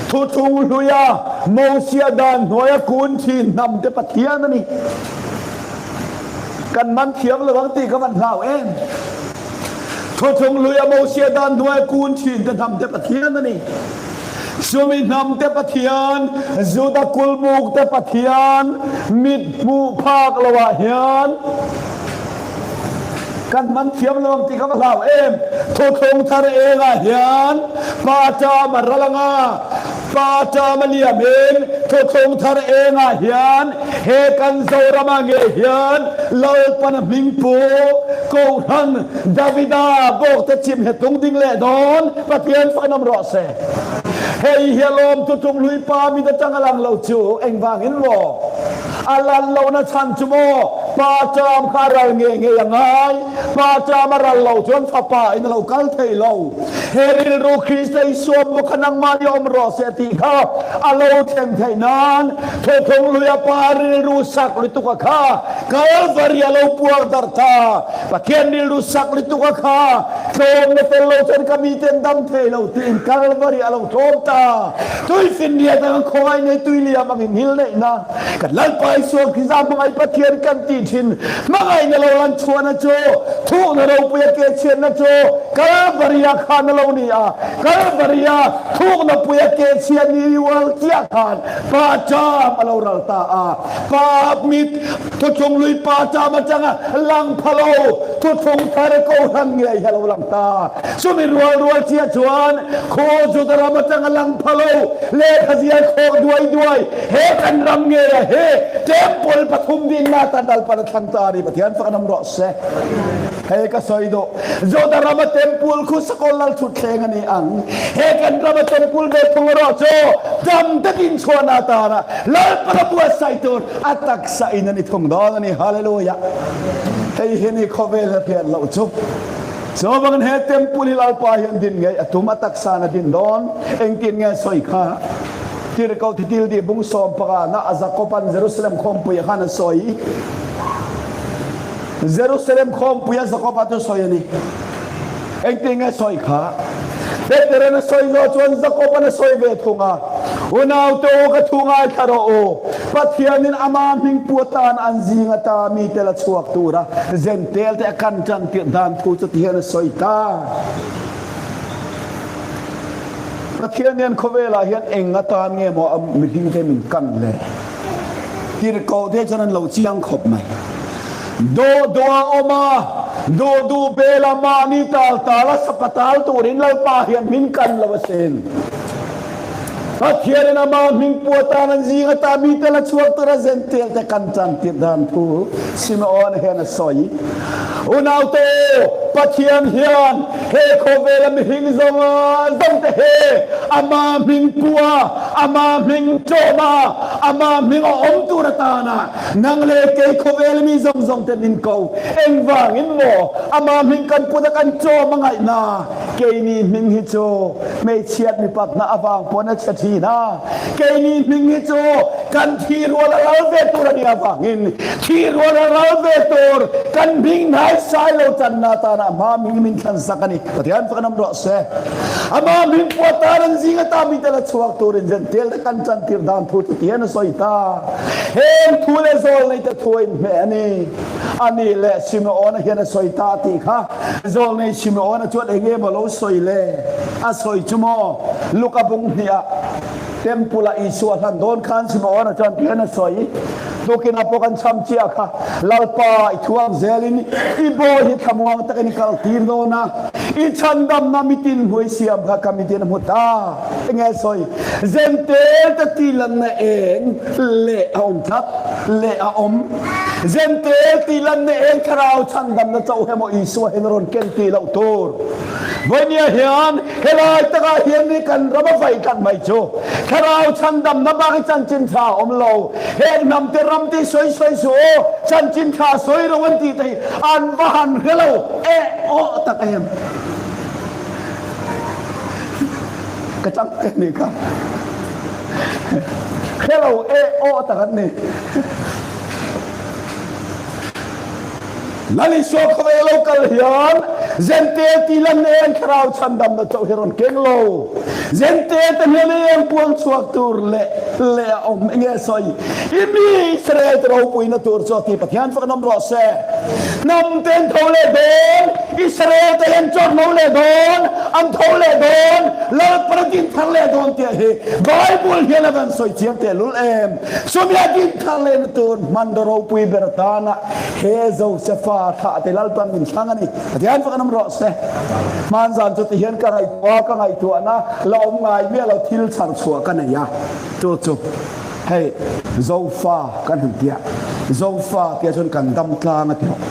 Thuthlung hluia Mosia dan hnuaia kun thin hnamte Pathian a ni. Kan man thiam lo ang tih ka van hlau em. Thuthlung hluia Mosia dan hnuaia kun thin te hnamte Pathian a ni. Chumi hnamte Pathian, Juda kulmukte Pathian mit hmuh phak loah hian, Kan hman thiam lo ang tih ka va hlau em. Thuthlung thar engah hian Pa ṭam a ral ang a, Pa ṭam a liam in thuthlung thar engah hian he kan Zoram ah ngei hian Lalpan a hming pu Kohhran Davida bawkte chim he tung ding leh dawn Pathian fainawm rawh se. Hei hi a lawm thuthlung hlui pa mit atang a lang lo chu engvangin maw? A lan lohna chhan chu maw Pa ṭam kha a ral ngei ngei a ngai. Pa ṭam a ral lo chuan fapa in a lo kal thei lo. He rilru Krista Isua maw kha nangmahni awm rawh se tih kha a lo thleng theih nan Thawthawng luia pa rilru sak lutuk a kha Kalvari a lo puak darh ta. Pathian rilru sak lutuk a kha tlawmna tel lo chuan ka miten dam thei lo tiin Kalvari a lo tlawm ta. Tuifinriat anga khawngaih nei tuiliam angin hil neihna Kan Lalpa Isua Krista hmangaih Pathian kan tih thin hmangaihna lo lan chhuahna chu thukna ropuia ke chhiatna chu Kalvaria khan a lo ni a. Kalvaria thukna puia ke chhiat ni ual chiah khan Pa ṭam a lo ral ta a. Pa mit thuthlung lui Pa ṭam atanga lang pha lo. Thuthlung Thar Kohhran ngei hi a lo lang ta. Chumi rual rual chiah chuan khaw Juda ram atanga lang pha lo lehkha zial khawk duai duai he kan ram ngeia he Temple pathum dinna atan Lalpan a thlang ta a ni. Pathian fak an awm rawh se. Hei ka sawi duh, Juda rama Temple khu Sakawr Lal thutthleng a ni ang. He kan rama Temple ve thung erawh chu dam takin chhuahna atana Lalpan a buatsaih tur a taksa in a ni thung dawn a ni. Hallelujah! Hei hi ni khawvel a hriat loh chu. Chuvangin he Temple hi Lalpa hian din ngei a tum, a taksa in a din dawn. Engtin nge sawi kha? Tirhkoh Thitil tih bung sawmpanga na a Jakob-an Jerusalem khawmpuiah khan a sawi. Jerusalem khawmpuia Jakob-a chu sawi a ni. Engtin nge sawi kha? Peteran a sawi zawh chuan Jakob-an a sawi ve thung a, Unaute u, ka thu ngaithla rawh u. Pathianin ama hming pu atan an zing ata mite la chhuak tura Zentelte a kan tan tirh dan thu chu tihian a sawi ta. Pathian hian khawvelah hian eng atan nge maw a mihringte min kan le? Tirhkoh te chuan an lo chiang khawp mai. Dawh dawh a awm a, duh duh bela mahni tal tal a sapa tal turin Lalpa hian min kan lo asin. Pathianin amah hming pu atan an zing ata mite la chhuak tura zentel te kan tan tirh dan thu Simeon hian a sawi. Unaute, Pathian hian he khawvela mihring zawng zawng te he amah hming pu a, Ama hming ṭawm a, ama hming a awm tur atana nang leh kei khawvel mi zawng zawng te min ko. Engvangin maw ama hming kan put a kan ṭawm a ngaihna? Keini hming hi chu hmeichhiat mipatna avang pawn a chhe ṭhin a, keini hming hi chu kan thi rual a ral ve tur a nih avangin thi rual a ral ve tur kan hming hnaisai lo channa atana ama hming min thlansak a ni. Pathian fak an awm rawh se. Amah hming pua tan an zing ata mite la chhuak turin zentel te kan chantir dan thu chu tihian a sawi ta. Heng thu leh zawlnei te thu a inhmeh a ni. Ani leh Simeona hian a sawi ta tih kha zawlnei Simeona chuan eng nge maw lo sawi le? A sawi chu maw? Luka bung hnih ah Temple ah Isua hlan dawn khan Simeona chuan tihian a sawi. Tukinah pawh kan cham chiah kha, Lalpa, i thuam zelin i bawi hi thlamuang takin i kaltir dawn a, i chhandamna mitin hmui siam kha ka mitin a hmu ta. Enge sawi? Zentel te tihlanna eng leh a awm tlat, leh a awm. Zentel tihlanna eng thlarau chhandamna chauh he maw Isua hian a rawn ken tih loh tur. Vawinia hian helai takah hian ni kan ram a vaih tlat mai chu thlarau chhandamna bak hi chanchin tha a awm lo. Heng hnam te ram te sawi sawi suh aw, chanchin tha sawi ro an tih te hi an va han hre lo eh awh tak em. Ka chang te nih kha. Hre lo eh awh tak an ni. Lal Isua khawvel lo kal hian Zentel ti lan eng thlarau chhandamna chauh hi rawn keng lo. Zentel te hian eng puang chhuak tur leh leh a awm enge sawi? I mi Israel te ropuina tur chu a ti Pathian fak an awm rawh se. Hnam te an tho leh dawn, Israel te hian chawt lo leh dawn, an tho leh dawn, Lalpan a din thar leh dawn tih hi Bible hian a van sawi chiang tehlul em. Chumi a din thar lehna tur hmanraw ropui ber atana He Josefa thlah te Lalpan min thlang a ni. Pathian fak an awm rawh se. Hman zan chu tihian ka ngaihtuah a, ka ngaihtuahna la awm ngai miah lo thil chhar chhuah ka nei a. Chu chu hei Zofa kan han tia. Zofa tia chuan kan dam tlang a ti rawh.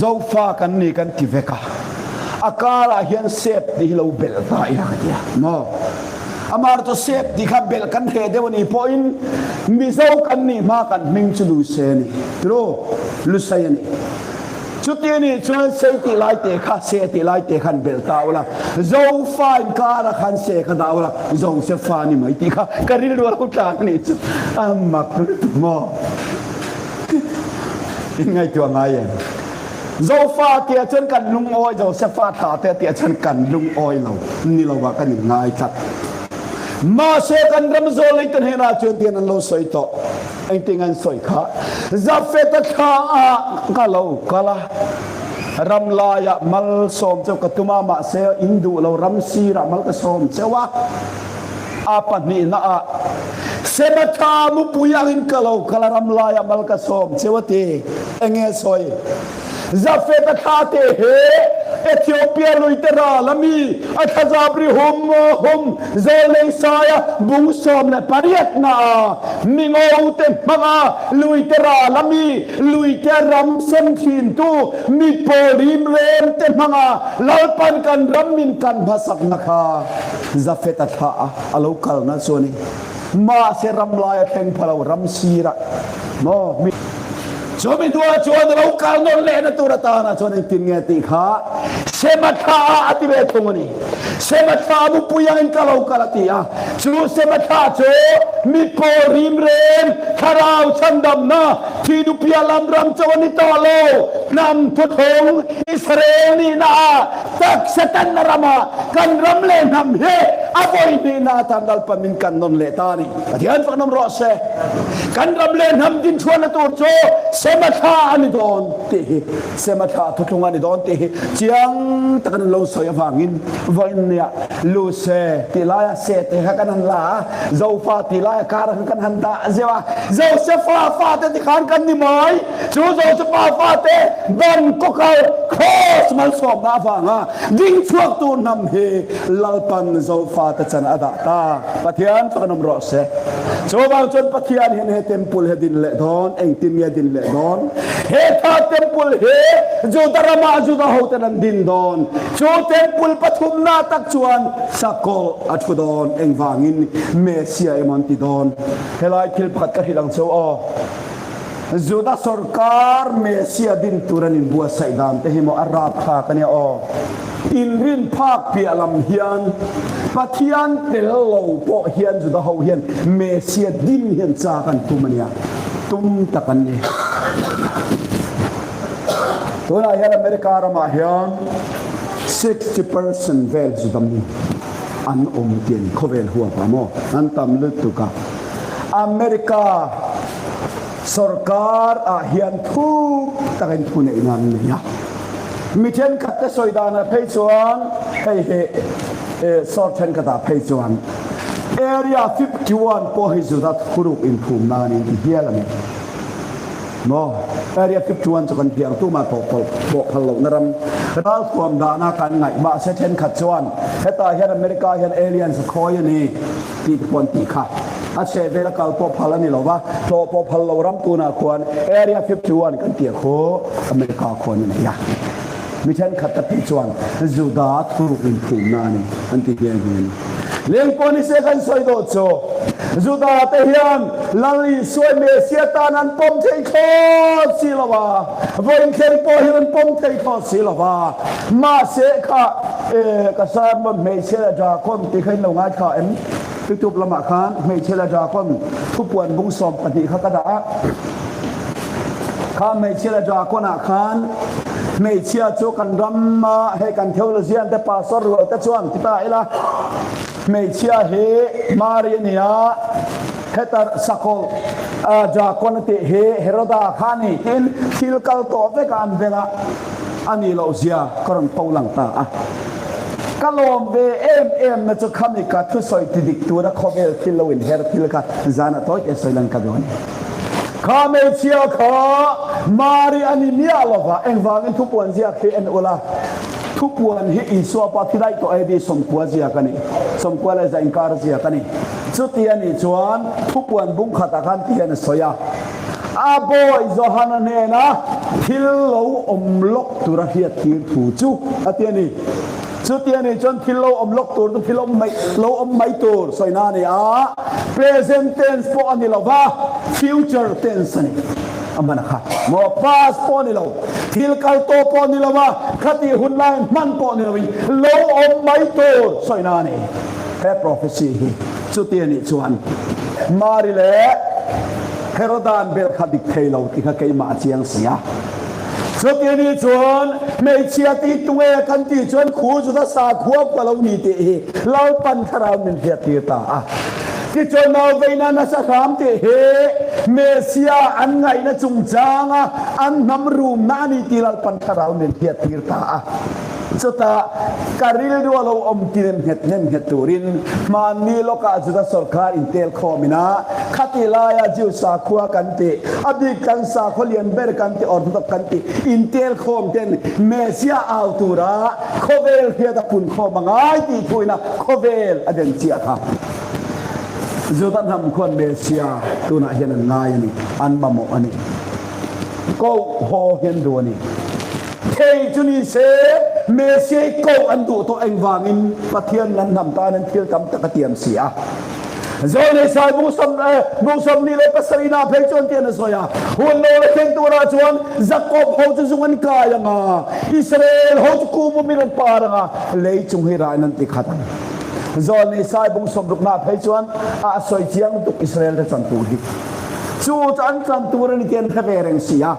Zofa kan ni kan ti vek a. A karah hian sep tih hi lo belh ta ila ka tia. Maw? Amar chu sep tih kha belh kan hreh deuh a nih pawhin Mizo kan nih hma kan hming chu Lusei a ni. Tiraw? Lusei a ni. Chuti a nih chuan sei tih lai te kha se tih lai te khan belh ta ula, Zofa inkara khan se kha dah ula, Zosefa ni mai tih kha ka rilru a lo tlan a nih chu. A mak lutuk maw? In ngaihtuah ngai em? Zofa tiah chuan kan lungawi, Josefa thla te tiah chuan kan lungawi lo, ni lo ah kan in ngai tlat. Mahse kan ram zawlei te hnenah chuan tian an lo sawi tawh. Engtin an sawi kha? Jafeta thla ah ka lo kal a, ram laiah malsawm cheu ka tum a, mahse in duh lo ram sirah mal ka sawm cheu a. A pahnihna ah Sematha mupui angin ka lo kal a, ram laiah mal ka sawm cheu a ti. Enge sawi? Jafeta thla te he Ethiopia luite ral a mi a thlazap ri hum hum zawlnei saia bung 18 na a mingo te hmanga luite ral a mi luite ram sem thin tu mi pawl rim rem te hmanga Lalpan kan ram min kan hmasakna kha Jafeta thla a a lo kalna chu a ni. Mahse ram lai a thleng pha lo, ram sirah maw mi Chu mi hnuah chuan a lo kal nawn lehna tur atana chuan engtin nge tih kha Sema thla ah a ti ve thung a ni. Sema thla mupui angin ka lo kal a ti a. Chu Sema thla chu mi pawl rim rem, thlarau chhandamna, thi nupia lam ram cho a ni tawh lo. Hnam thuthlung Israel nihna ah taksa tanna ramah kan ram leh hnam hi a vawi hnihna atan Lalpa min kan nawn leh ta a ni. Pathian faknawm rawh se. Kan ram leh hnam dinchhuahna tur chu Sema thla a ni dawn tih hi, Sema thla thuthlung a ni dawn tih hi chiang takin an lo sawi avangin vawiinniah Luse tih laia se te kha kan han la a, Zofa tih laia kar kha kan han dah zeuh a, Josefa fate ti khan kan ni mai. Chu Josefa fate ban kawkal Kraws malsawmna avanga dingchhuak tur hnam hi Lalpan Zofate chan a dah ta. Pathian chu kan awm rawh se. Chuvang chuan Pathian hian he temple hi a din leh dawn, engtin nge a din leh dawn? He tha temple hi Juda ramah Juda hoten an din dawn. Chu temple pathumna tak chuan sakawlh a thu dawn, engvangin Messiah emaw an ti dawn. Helai thil pakhat ka hrilh ang cheu aw. Juda sorkar Messiah din tur an inbuatsaih dan te hi maw a rapthlak a nia aw. Inrin phak piah lam hian Pathian tel lo pawh hian Juda ho hian Messiah din hian chak an tum a nia. Tum tak an ni. Tunah hian America ramah hian 60% vel Juda mi an awm tih a ni. Khawvel huapah maw an tam lutuk a. America Sorkar ah hian thuk takin thu neihna an nei a. Mi thenkhat te sawi danah phei chuan hei hi sawr thenkhat ah phei chuan Area 51 pawh hi Juda thuruk inphumna a ni ti hial a ni. Maw? Area 51 chu kan piang tumah tawh pawh phal lohna ram ralthuam dahna kan ngaih. Mahse thenkhat chuan hetah hian America hian aliens a khawi a ni. Tih te pawh an tih kha. A chheh vela kal pawh phal a ni lo va, tlawh pawh phal lo ram tunah khuan Area 51 kan tih khu America khuan a nei a. Mi thenkhat ka tih chuan Juda thuruk inphumna a ni an ti nghe nghe a ni. Leng pawh ni se kan sawi dawh chu Juda te hian Lal Isua Messiah tan an pawm thei thlawt si lo va, vawiin thleng pawh hian an pawm thei thlawt si lo va. Mahse kha ka sermon hmeichhe leh drakon tih kha in lo ngaithla em? Youtube lamah khan hmeichhe leh drakon thupuan bung 12 kha ka dah a. Kha hmeichhe leh drakon ah khan hmeichhia chu kan rama hei kan theologian te pastor rual te chuan ti ta ila hmeichhia hi Mari a ni a, heta sakawlh drakon a tih hi Heroda kha a ni tiin thil kal tawh vek a an veng a. A nih loh zia ka rawn pho lang ta a. Ka lawm ve em em na chu khami ka thusawi ti dik tura khawvel thil lo inher thil kha zan a tawi te sawi lan ka duh a ni. Kha hmeichhia kha Mari a ni miah lo va, engvangin thupuan ziak hi en ula, thupuan hi Isua pa thi daih tawh AD 90 ziak a ni, 91 inkar ziak a ni. Chuti a nih chuan thupuan bung khatah khan ti hian a sawi a. A bawi Johana hnena thil lo awm lawk tura hriattir thu chu a ti a ni. Chuti a nih chuan thil lo awm lawk tur chu thil awm mai lo awm mai tur sawina a ni a, present tense pawh a ni lo va, future tense a ni. A hman a kha maw? Past pawh a ni lo, thil kal tawh pawh a ni lo va, khatih hun laiin hman pawh a ni loin lo awm mai tur sawina a ni. He prophecy hi chuti a nih chuan Mari leh Herodan bel kha dik thei lo tih kha keimah a chiang si a. Chuti a nih chuan hmeichhia tih tunge kan tih chuan khu Juda sakhua kua lo ni tih hi Lalpan thlarau min hriattir ta a. Tichuan nauveina nasa hram tih hi Messiah an ngaihna chungchanga an hnam rumna a ni tih Lalpan thlarau min hriattir ta a. Chutah ka rilru a lo awm ti nem nghet nem nghet turin hmanni lawkah Juda sawrkar intel khawm ina khati laia Jew sakhua kan tih, a bik kan sakhua lian ber kan tih, Orthodox kan tih intel khawm ten Messiah au tura khawvel hriat a pun khawm a ngai tih thuina khawvel a den chiah kha. Juda hnam khuan Messiah tunah hian an ngai a ni, an mamawh a ni. Koh haw hian duh a ni. Thei chu ni se, Messiah koh an duh tawh engvangin Pathian nan hnam tan an thil tam tak a tiam si a. Zawlnei sai bung 27 ah phei chuan tian a sawi a, Hun lo la thleng turah chuan Jakob ho chu zung an kai ang a, Israel ho chu kum umin an par ang a, lei chung hi rain an ti khat ang. Zawlnei sai bung 60 ah phei chuan a sawi chiang lutuk Israel te chan tur hi. Chu chu an tlan tur a ni tih an hre ve reng si a.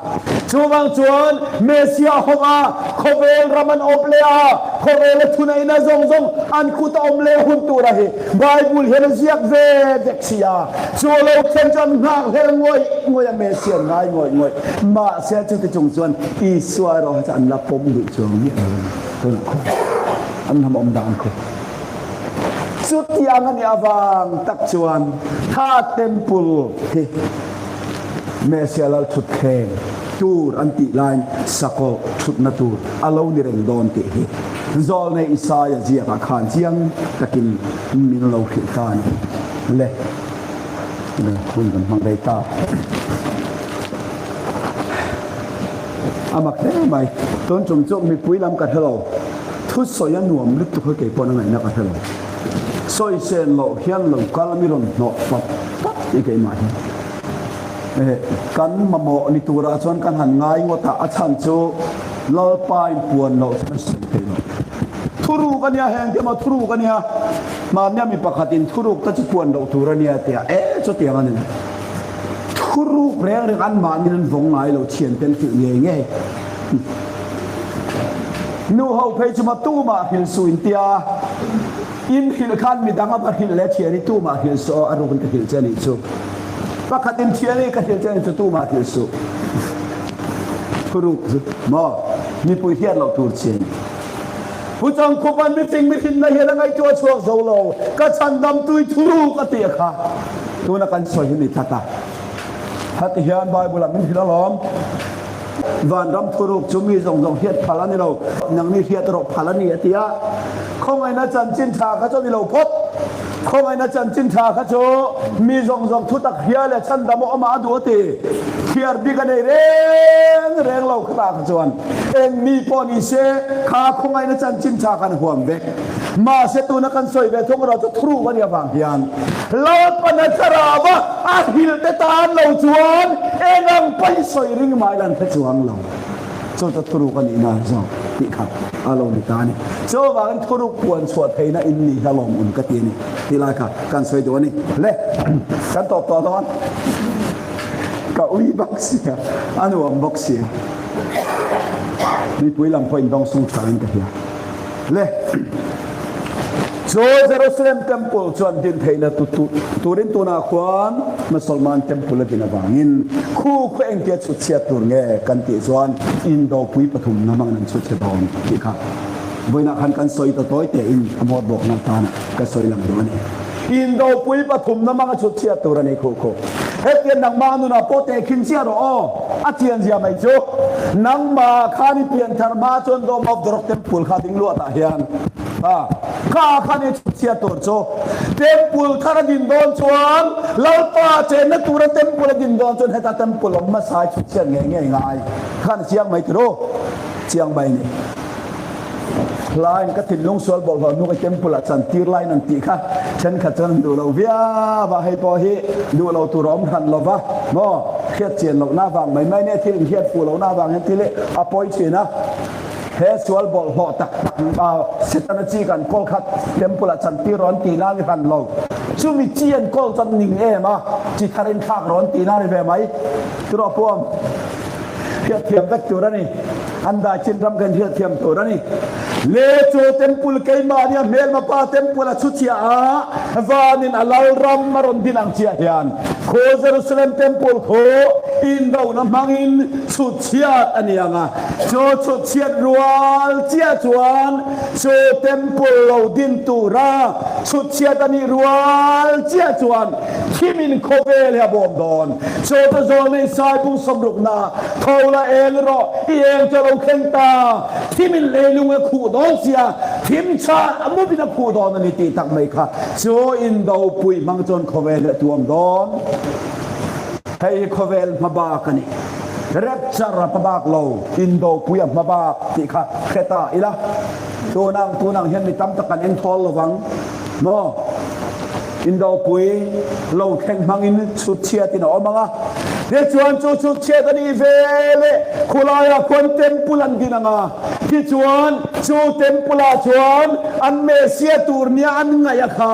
Chuvang chuan Messiah hawng a, khawvel ram an awp leh a, khawvela thuneihna zawng zawng an kut a awm leh hun tura hi Bible hian a ziak ve vek si a. Chu a lo thlen chu an nghakhlel ngawih ngawih a, Messiah an ngai ngawih ngawih. Mahse chuti chung chuan Isua erawh hi chu an la pawm duh chuang miah lo a ni. Tunah khaw an hnam awm dan khaw. Chutiang a nih avang tak chuan kha temple hi Messiah lal thutthleng tur an tih laiin sakawlh thutna tur a lo ni reng dawn tih hi Zawlnei Isaia ziakah khan chiang takin min lo hrilh ta a ni. Le, hun kan hmang rei ta. A mak hle mai. Tun chung chu mipui lam ka hre lo. Thusawi a nuam lutuk a kei pawn a ngaihna ka hre lo. Sawi sen loh hian lo kal mi rawn hnawh pap pap tih keimah hi. Eh, kan mamawh ni turah chuan kan han ngai ngawt a, a chhan chu Lalpa in puan loh chuan a sawi thei lo. Thuruk a nia heng te maw thuruk a nia. Hmannia mi pakhatin thuruk te chu puan loh tur a nia tia eh chutiang a ni lo. Thuruk reng reng anmahnin an vawng ngai lo thiante an hrilh ngei ngei. Nu ho phei chu ma tumah hrilh suh in tia in hrilh khan midang a va hrilh leh thian hi tumah hrilh suh aw a rukin ka hrilh che anih chu. Pakhat in thian hi ka hrilh che anih chu tumah hrilh suh. Thuruk chu maw mipui hriat loh tur chi a ni. Pu Changkhupan mifing mihrinna hian a ngaihtuah chhuak zo lo, ka chhandam tui thuruk a tih a kha tuna kan sawi hi ni tlat a. Hati hian Bible ah min hrilh alawm. Vanram thuruk chu mi zawng zawng hriat phal a ni lo, nangni hriat erawh phal a ni a ti a. Khawngaihna chanchin tha kha chu a ni lo phawt. Khawngaihna chanchin tha kha chu mi zawng zawng thutak hria leh chhandam awm ah a duh a ti. Thiar bik a nei reng reng lo khatah kha chuan eng mi pawh ni se kha khawngaihna chanchin tha khan huam vek. Mahse tuna kan sawi ve thung erawh chu thuruk a nih avang hian Lalpana thlarau a a hrilh te tan lo chuan eng ang pawi sawi ring mah ila an hre chuang lo. Chu chu thuruk a nihna zawk tih kha a lo ni ta a ni. Chuvangin thuruk puan chhuah theihna in ni hi a lawm un ka ti a ni tih lai kha kan sawi duh a ni. Le, kan tawp tawh dawn. Ka ui bawk sia, a nuam bawk sia. Mipui lam pawhin dawng sung tha in ka hria. Le, chu Jerusalem Temple chuan din theihna turin tunah khuan Musalman Temple a din avangin khu khu engtia chhut chhiat tur nge kan tih chuan Indopui pathumna hmangin an chhut chhe dawn tih kha vawiinah khan kan sawi ta tawi tein a mawt bawkna atana ka sawi lang duh a ni. Indopui pathumna hmanga chhut chhiat tur a ni khuh khuh. Hetiang nangmah nunah pawh tehkhin chiah rawh aw, a chian zia mai chu. Nangmah khan i pian thar hma chuan Dome of the Rock Temple kha ding luat ah hian kha kha khan i chhut chhiat tur chu. Temple thar a din dawn chuan Lalpa chenna tura Temple a din dawn chuan heta Temple awm hmasa i chhut chhiat ngei ngei ngai khan a chiang mai tiro chiang mai ni. Hlain ka thinlung sual bawlhhlawh hnu ka temple ah chan tir laiin an tih kha thenkhat chuan an duh lo viau a, hei pawh hi duh lo tur a awm hran lo va maw, hriat chian lohna avang mai mai nia thil inhriat fuh lohna avang hian thil hi a pawi thin a, he sual bawlhhlawh tak tak Setana chi kan kawl kha temple ah chan tir rawh an tih na ni hran lo, chumi chi an kawl chuan ning em a, chi thar in thlak rawh an tih na ni ve mai, tiraw puam hriatthiam vek tur a ni. An dai chin ram kan hriatthiam tur a ni. Le chu temple keimah nia hmelma pa temple a chhu chiah a, vanin a lal ram a rawn din ang chiah hian. Khu Jerusalem Temple khu indona hmangin chhut chhiat a ni ang a, chu chhut chhiat rual chiah chuan chu Temple lo din tura chhut chhiat a nih rual chiah chuan thimin khawvel hi a bawm dawn. Chu chu zawlnei sai bung sawmrukna tho la eng rawh, i eng chu a lo thleng ta. Thimin leilung a khuh dawn sia, thim chhah a mupin a khuh dawn a ni tih tak mai kha chu indopui hmang chuan khawvel hi a tuam dawn. Hei hi khawvel hmabak a ni. Rapture a hmabak lo, indopui a hmabak tih kha hre ta ila. Tunang tunang hian mi tam tak kan engthawl lo vang maw? Indopui lo thleng hmangin chhut chhiatin a awm ang a, tichuan chu chhut chhiat a nih ve leh khulaiah khuan temple an din ang a, tichuan chu temple ah chuan an Messiah tur nia an ngaih a kha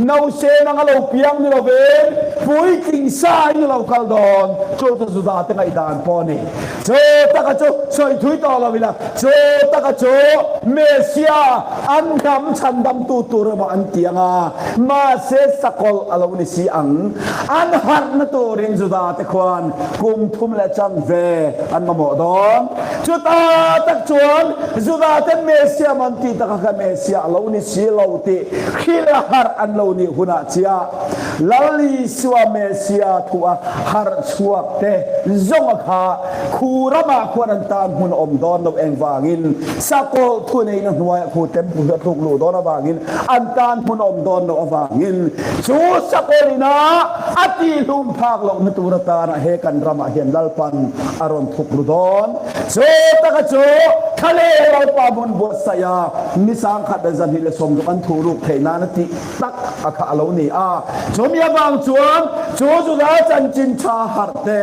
nausên anga lo piang ni lovin puitling sa in a lo kal dawn, chu chu Juda te ngaihdan pawh a ni. Chu taka chu sawi thui tawh lo ila, chu taka chu Messiah an hnam chhandamtu tur emaw an ti ang a, mahse sakawlh a lo ni si ang. An harhna turin Juda te khuan kum thum leh chanve an mamawh dawn. Chuta tak chuan Juda ten Messiah maw an tih taka kha Messiah a lo ni si lo tih hrilh a harh an lo nih hunah chiah Lal Isua Messiah thu a harh chhuak te zawng a kha khu ramah khuan an tan hmun a awm dawn lo engvangin sakawlh thu neihna hnuaiah khu temple hi a tluk luh dawn avangin an tan hmun a awm dawn loh avangin chu sakawlh ina a tihhlum phak lohna tur atana he kan ramah hian Lalpan a rawn thuk ru dawn. Chu taka chu thla leh Lalpa hmun buatsaih a ni sangkhat leh zahnih leh 60 an thuh ruk theih nan a tih tak a kha a lo ni a. Chumi avang chuan chu Juda chanchin tha harh te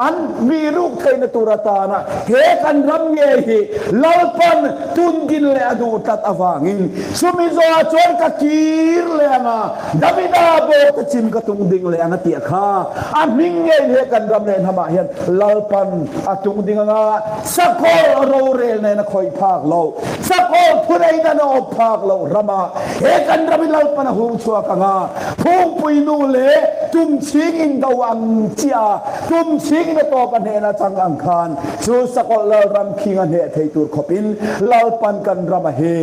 an mi ruk theihna tur atana he kan ram ngei hi Lalpan tundin leh a duh tlat avangin chumi zawhah chuan ka kir leh ang a, Davida bawk te chim ka tung ding leh ang a tih a kha. A hming ngeiin he kan ram leh hnamah hian Lalpan a tung ding ang a, sakawlh rorel nen a khawih phak loh, sakawlh thuneihna a awp phak loh ramah He kan ram hi Lalpan a hung chhuak ang a, phungpui nu leh tumchhing indo ang chiah a, tumchhing in a tawp a hnehna chang ang khan chu sakawlh Lalram khing a hneh thei tur khawpin Lalpan kan rama hi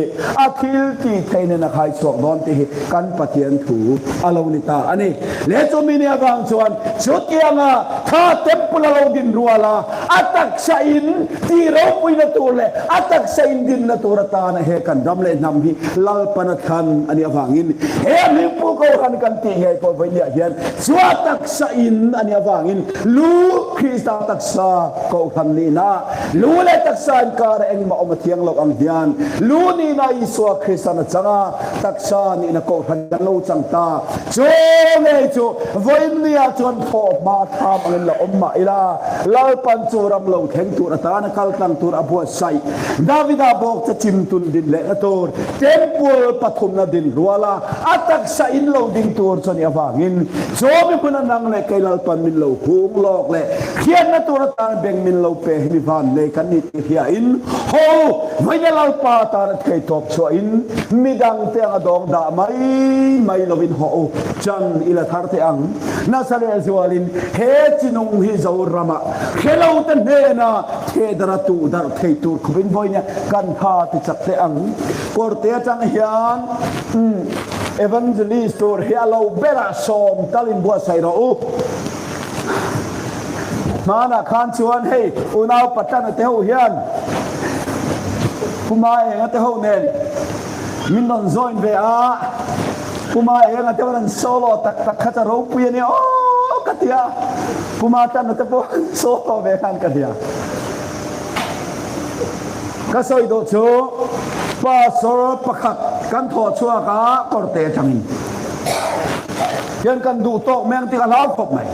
a thil tih theih nen a khai chhuak dawn tih hi kan Pathian thu a lo ni ta a ni. Leh chumi ni avang chuan chutianga tha temple a lo din rual a, a taksa in Tih ropuina tur leh a taksa indinna tur atana he kan ram leh hnam hi Lalpan a thlan a nih avangin he hmingpu Kohhran kan tih ngei pawh vawinia hian chu a taksa in a nih avangin lu Krista taksa Kohhran nihna lu leh taksa inkara engmah awm a thiang loh ang hian lu nihna Isua Kristan a chang a, taksa nihna Kohhran kan lo chang ta. Chu ngei chu vawinia chuan thawh hma tham angin la awm mah ila, Lalpan chu ram lo thleng tur atana kal tlang tur a buatsaih. Davida bawk che chim tun din lehna tur temple pathumna din ruala a taksa in lo ding tur chu a nih avangin chu mi hmuna nang leh kei Lalpan min lo hung lawk leh hriatna tur atana beng min lo pe hi mi vannei kan ni tih hriain ho vawiina Lalpa atana theitawp chhuahin midangte anga dawng dah mai mai lovin haw u chan i la thar teh ang. Nasa leh zualin he chinung hi Zorama hrelo te hnena thehdarh a tuh darh thei tur khawpin vawiin kan tha ti chak teh ang. Kawrte atang hian Evangelist tur hi a lo berah sawm talin buatsaih rawh u. Hmanah khan chuan hei unau Patlana te ho hian Pu Maenga te ho nen min rawn join ve a. Puma enga te pawh an solo tak tak kha chu ropui a nia aw ka ti a, Puma tan te pawh an solo ve khan ka hria. Ka sawi duh chu pastor pakhat kan thawh chhuak a kawrte atangin hian kan duh tawk mai ang tih ka hlau khawp mai.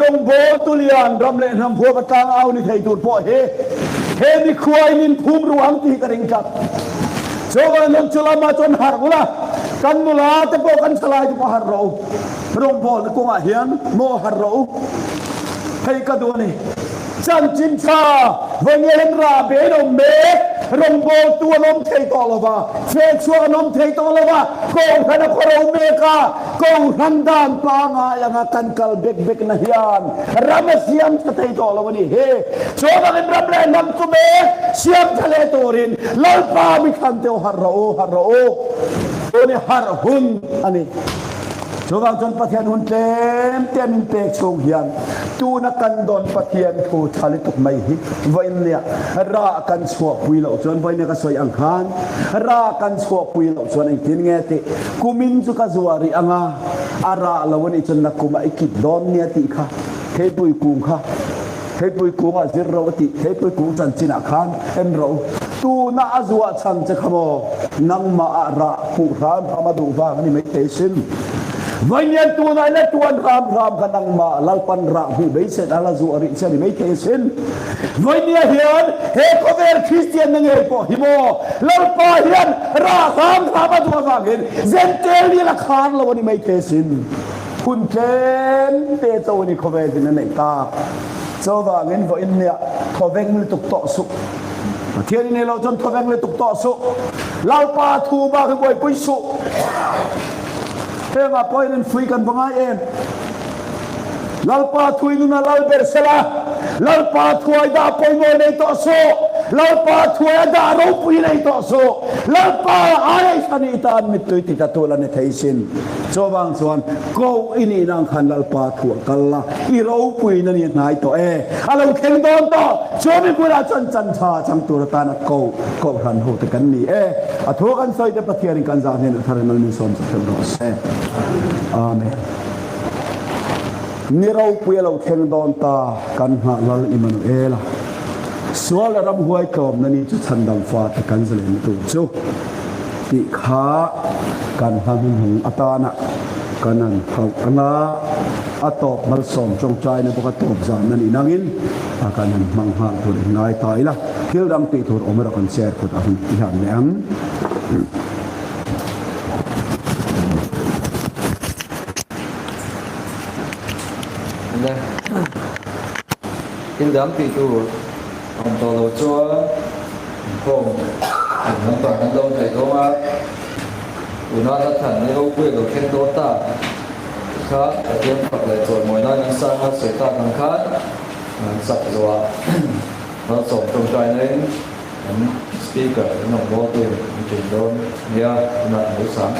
Rawngbâwl tulian ram leh hnam huap atang au ni thei tur pawh hi he nikhuain in phum ru ang tih ka ring tlat. Chuvang hian chu lamah chuan harh ula, kan nula te pawh kan thalai te pawh harh rawh u. Rawngbâwlna kawngah hian maw harh rawh u. Hei ka duh a ni. Chanchin tha vawiin rah bein awm mek, rawngbawltu an awm thei tawh lo va, fehchhuak an awm thei tawh lo va, Kohhran a khawro mek a, Kohhran dan pangai anga kan kal bek bekna hian ram a siam tha thei tawh lo a ni hi. Chuvangin ram leh hnam chu mek siam tha leh turin Lalpa mi thlan teu harh rawh u, harh rawh u. Tun hi harh hun a ni. Chuvang chuan Pathian hun tlem te min pek chhung hian tuna kan dawn Pathian thu tha lutuk mai hi vawiinnia rah kan chhuahpui loh chuan vawiinnia ka sawi ang khan rah kan chhuahpui loh chuan engtin nge tih kumin chu ka zuah rih anga a rah lo anih chuan nakumah i kit dawn nia tih kha theipui kung kha Theipui kungah zir ro a tih Theipui kung chanchinah khan en ro. Tuna a zuah chhan che kha maw? Nangmah ah rah hmuh hram hram a duh vang a ni maithei sin. Vawiin tunah i la tuan hram hram kha nangmah Lalpan rah hmuh beiset a la zuah rih che a ni maithei sin. Vawinia hian he khawvel Kristianna ngei pawh hi maw Lalpa hian rah hram hram a duh avangin Jentail nih la khar lo a ni maithei sin. Hun tlem te cho ni khawvel in a neih tak. Chuvangin vawiin nia thawveng lutuk tawh suh. Pathian i nei lo chuan thawveng lutuk tawh suh. Lalpa thu bak hi buaipui suh. Hengah pawhin infui kan va ngai em? Lalpa thu i nuna lal ber sela, Lalpa thuai dah pawimawh nei tawh suh. Lalpa thuai a dah ropui nei tawh suh. Lalpa aia i thlan i tan mittui ti tla tu la ni thei sin. Chuvang chuan ko i nih nang khan Lalpa thu a kal la, i ropuiin a ni hnai tawh e. A lo thleng dawn tawh. Chu mi bulah chuan chantha chang tur atana ko Kohhran hote kan ni e. A thu kan sawi te Pathianin kan zah hnenah thar in mal min sawm sak hreuh rawh se. Amen. Ni ropui a lo thleng dawn ta kan nghah Lal Immanuela. Sual leh ramhuai tlawmna ni chu chhandam fate kan zalenna tur chu. Tih kha kan hla hnuhnung atana kan han hauh anga a tawp malsawm tawngtaina bawk a tawp zan a nih nangin a kan han hmang nghal tur in ngai ta ila thil dang tih tur awm erawh kan share kut a hun i han leh ang. Thil dang tih tur awm tawh lo chuan Inkhawm in lam kan lo neih dawn a, tuna hla than ni ropui a lo thleng dawn ta kha Pathian fak leh chawimawi nan an sang a, sawi tak ang khan an sak zawh ah malsawm tawngtai na in an speaker an rawn bawl tu an ṭin dawn nia tunah an lo sang.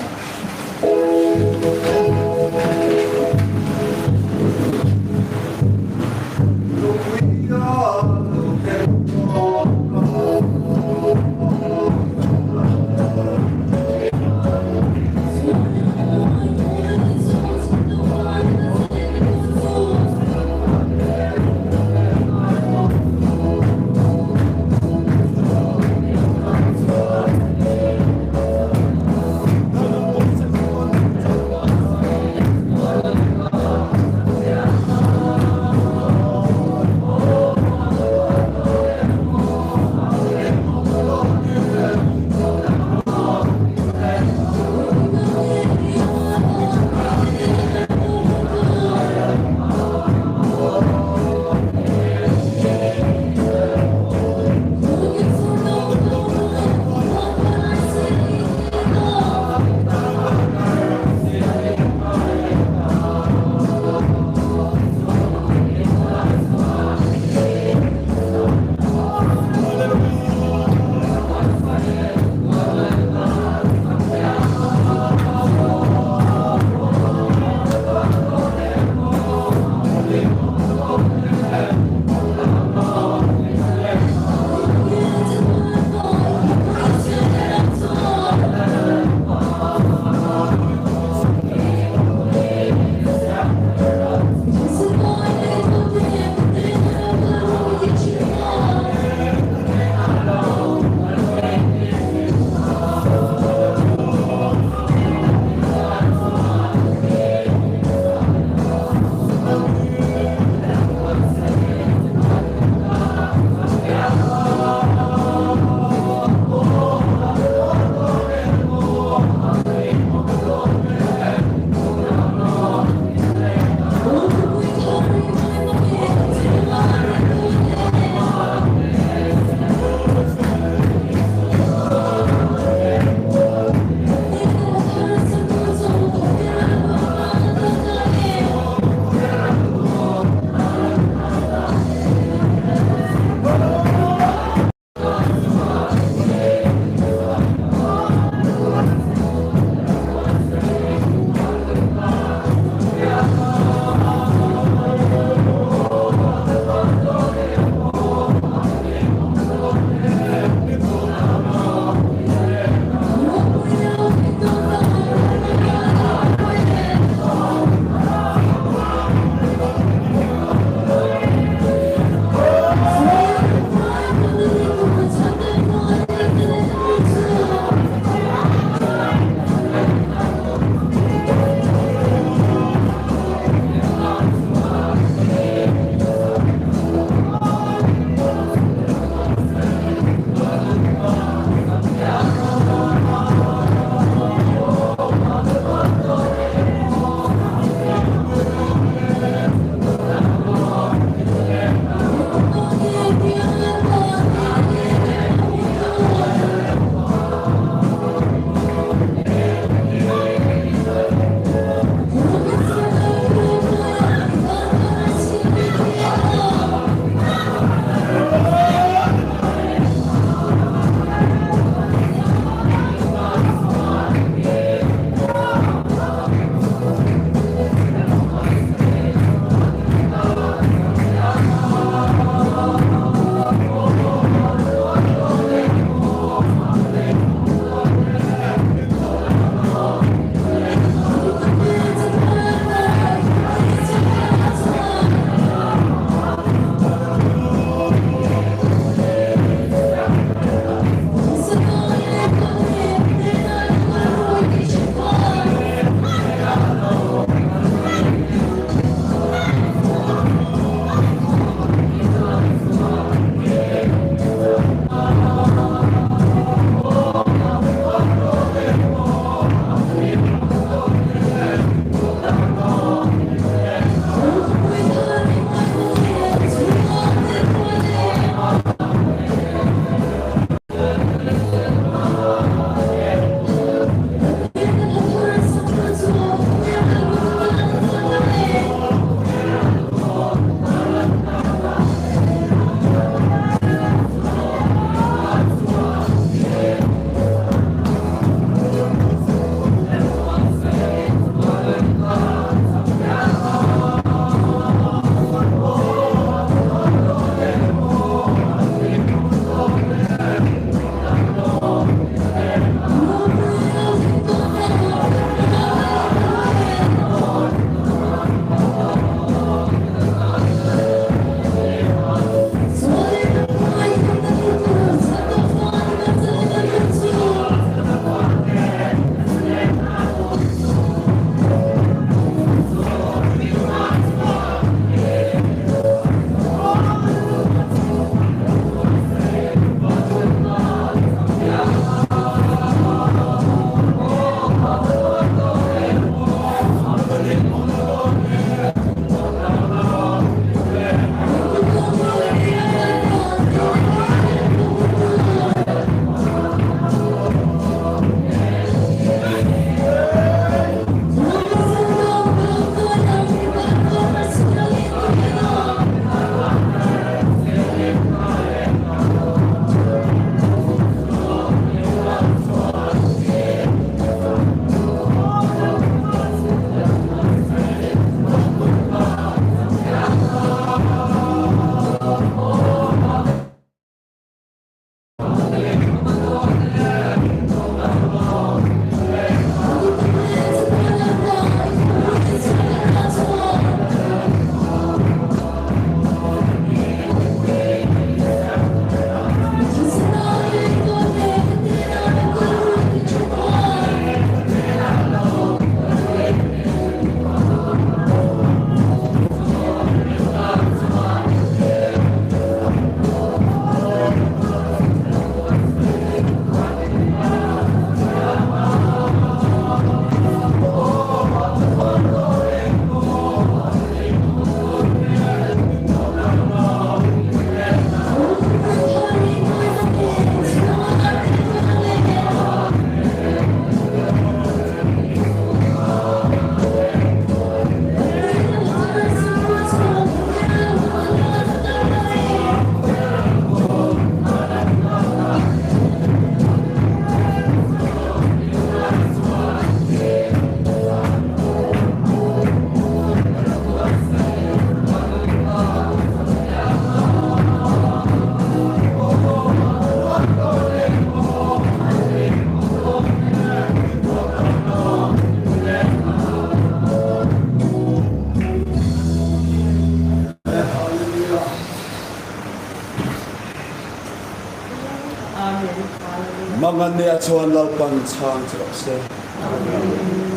Manganea chuan Lalpan chhang che rawh se.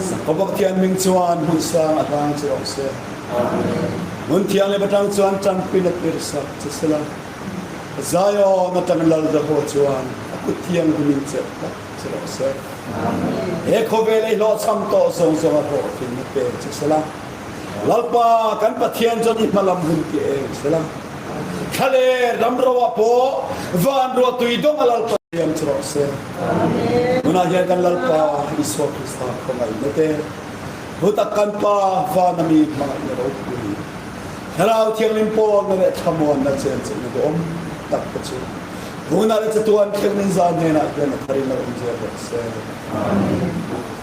Sakhaw Pathian hming chuan hmun sang a hlang che rawh se. Hmun thianghlim atang chuan tanpin a tirsak che sela. Zion atang Lal Dahaw chuan a kut thianghlimin chelh tak che rawh se. He khawvel ei hlawhchham tawh zawng zawng a hlawhtlinna pe che sela. Lalpa kan Pathian chuan i hmalam hun ti eng sela. Thla le ram ro ah pawh van ruah tui dawng a Lalpa siam che rawh se. Tunah hian kan Lalpa Isua Krista khawngaihna te, Thutak kan Pa van a mi hmangaihna ropui, Thlarau Thianghlim pawlna leh thlamuanna chenchilhna duhawm tak te chu tunah leh chatuan thleng min zan hnenah hian a tharin lo awm zel rawh se. Amen.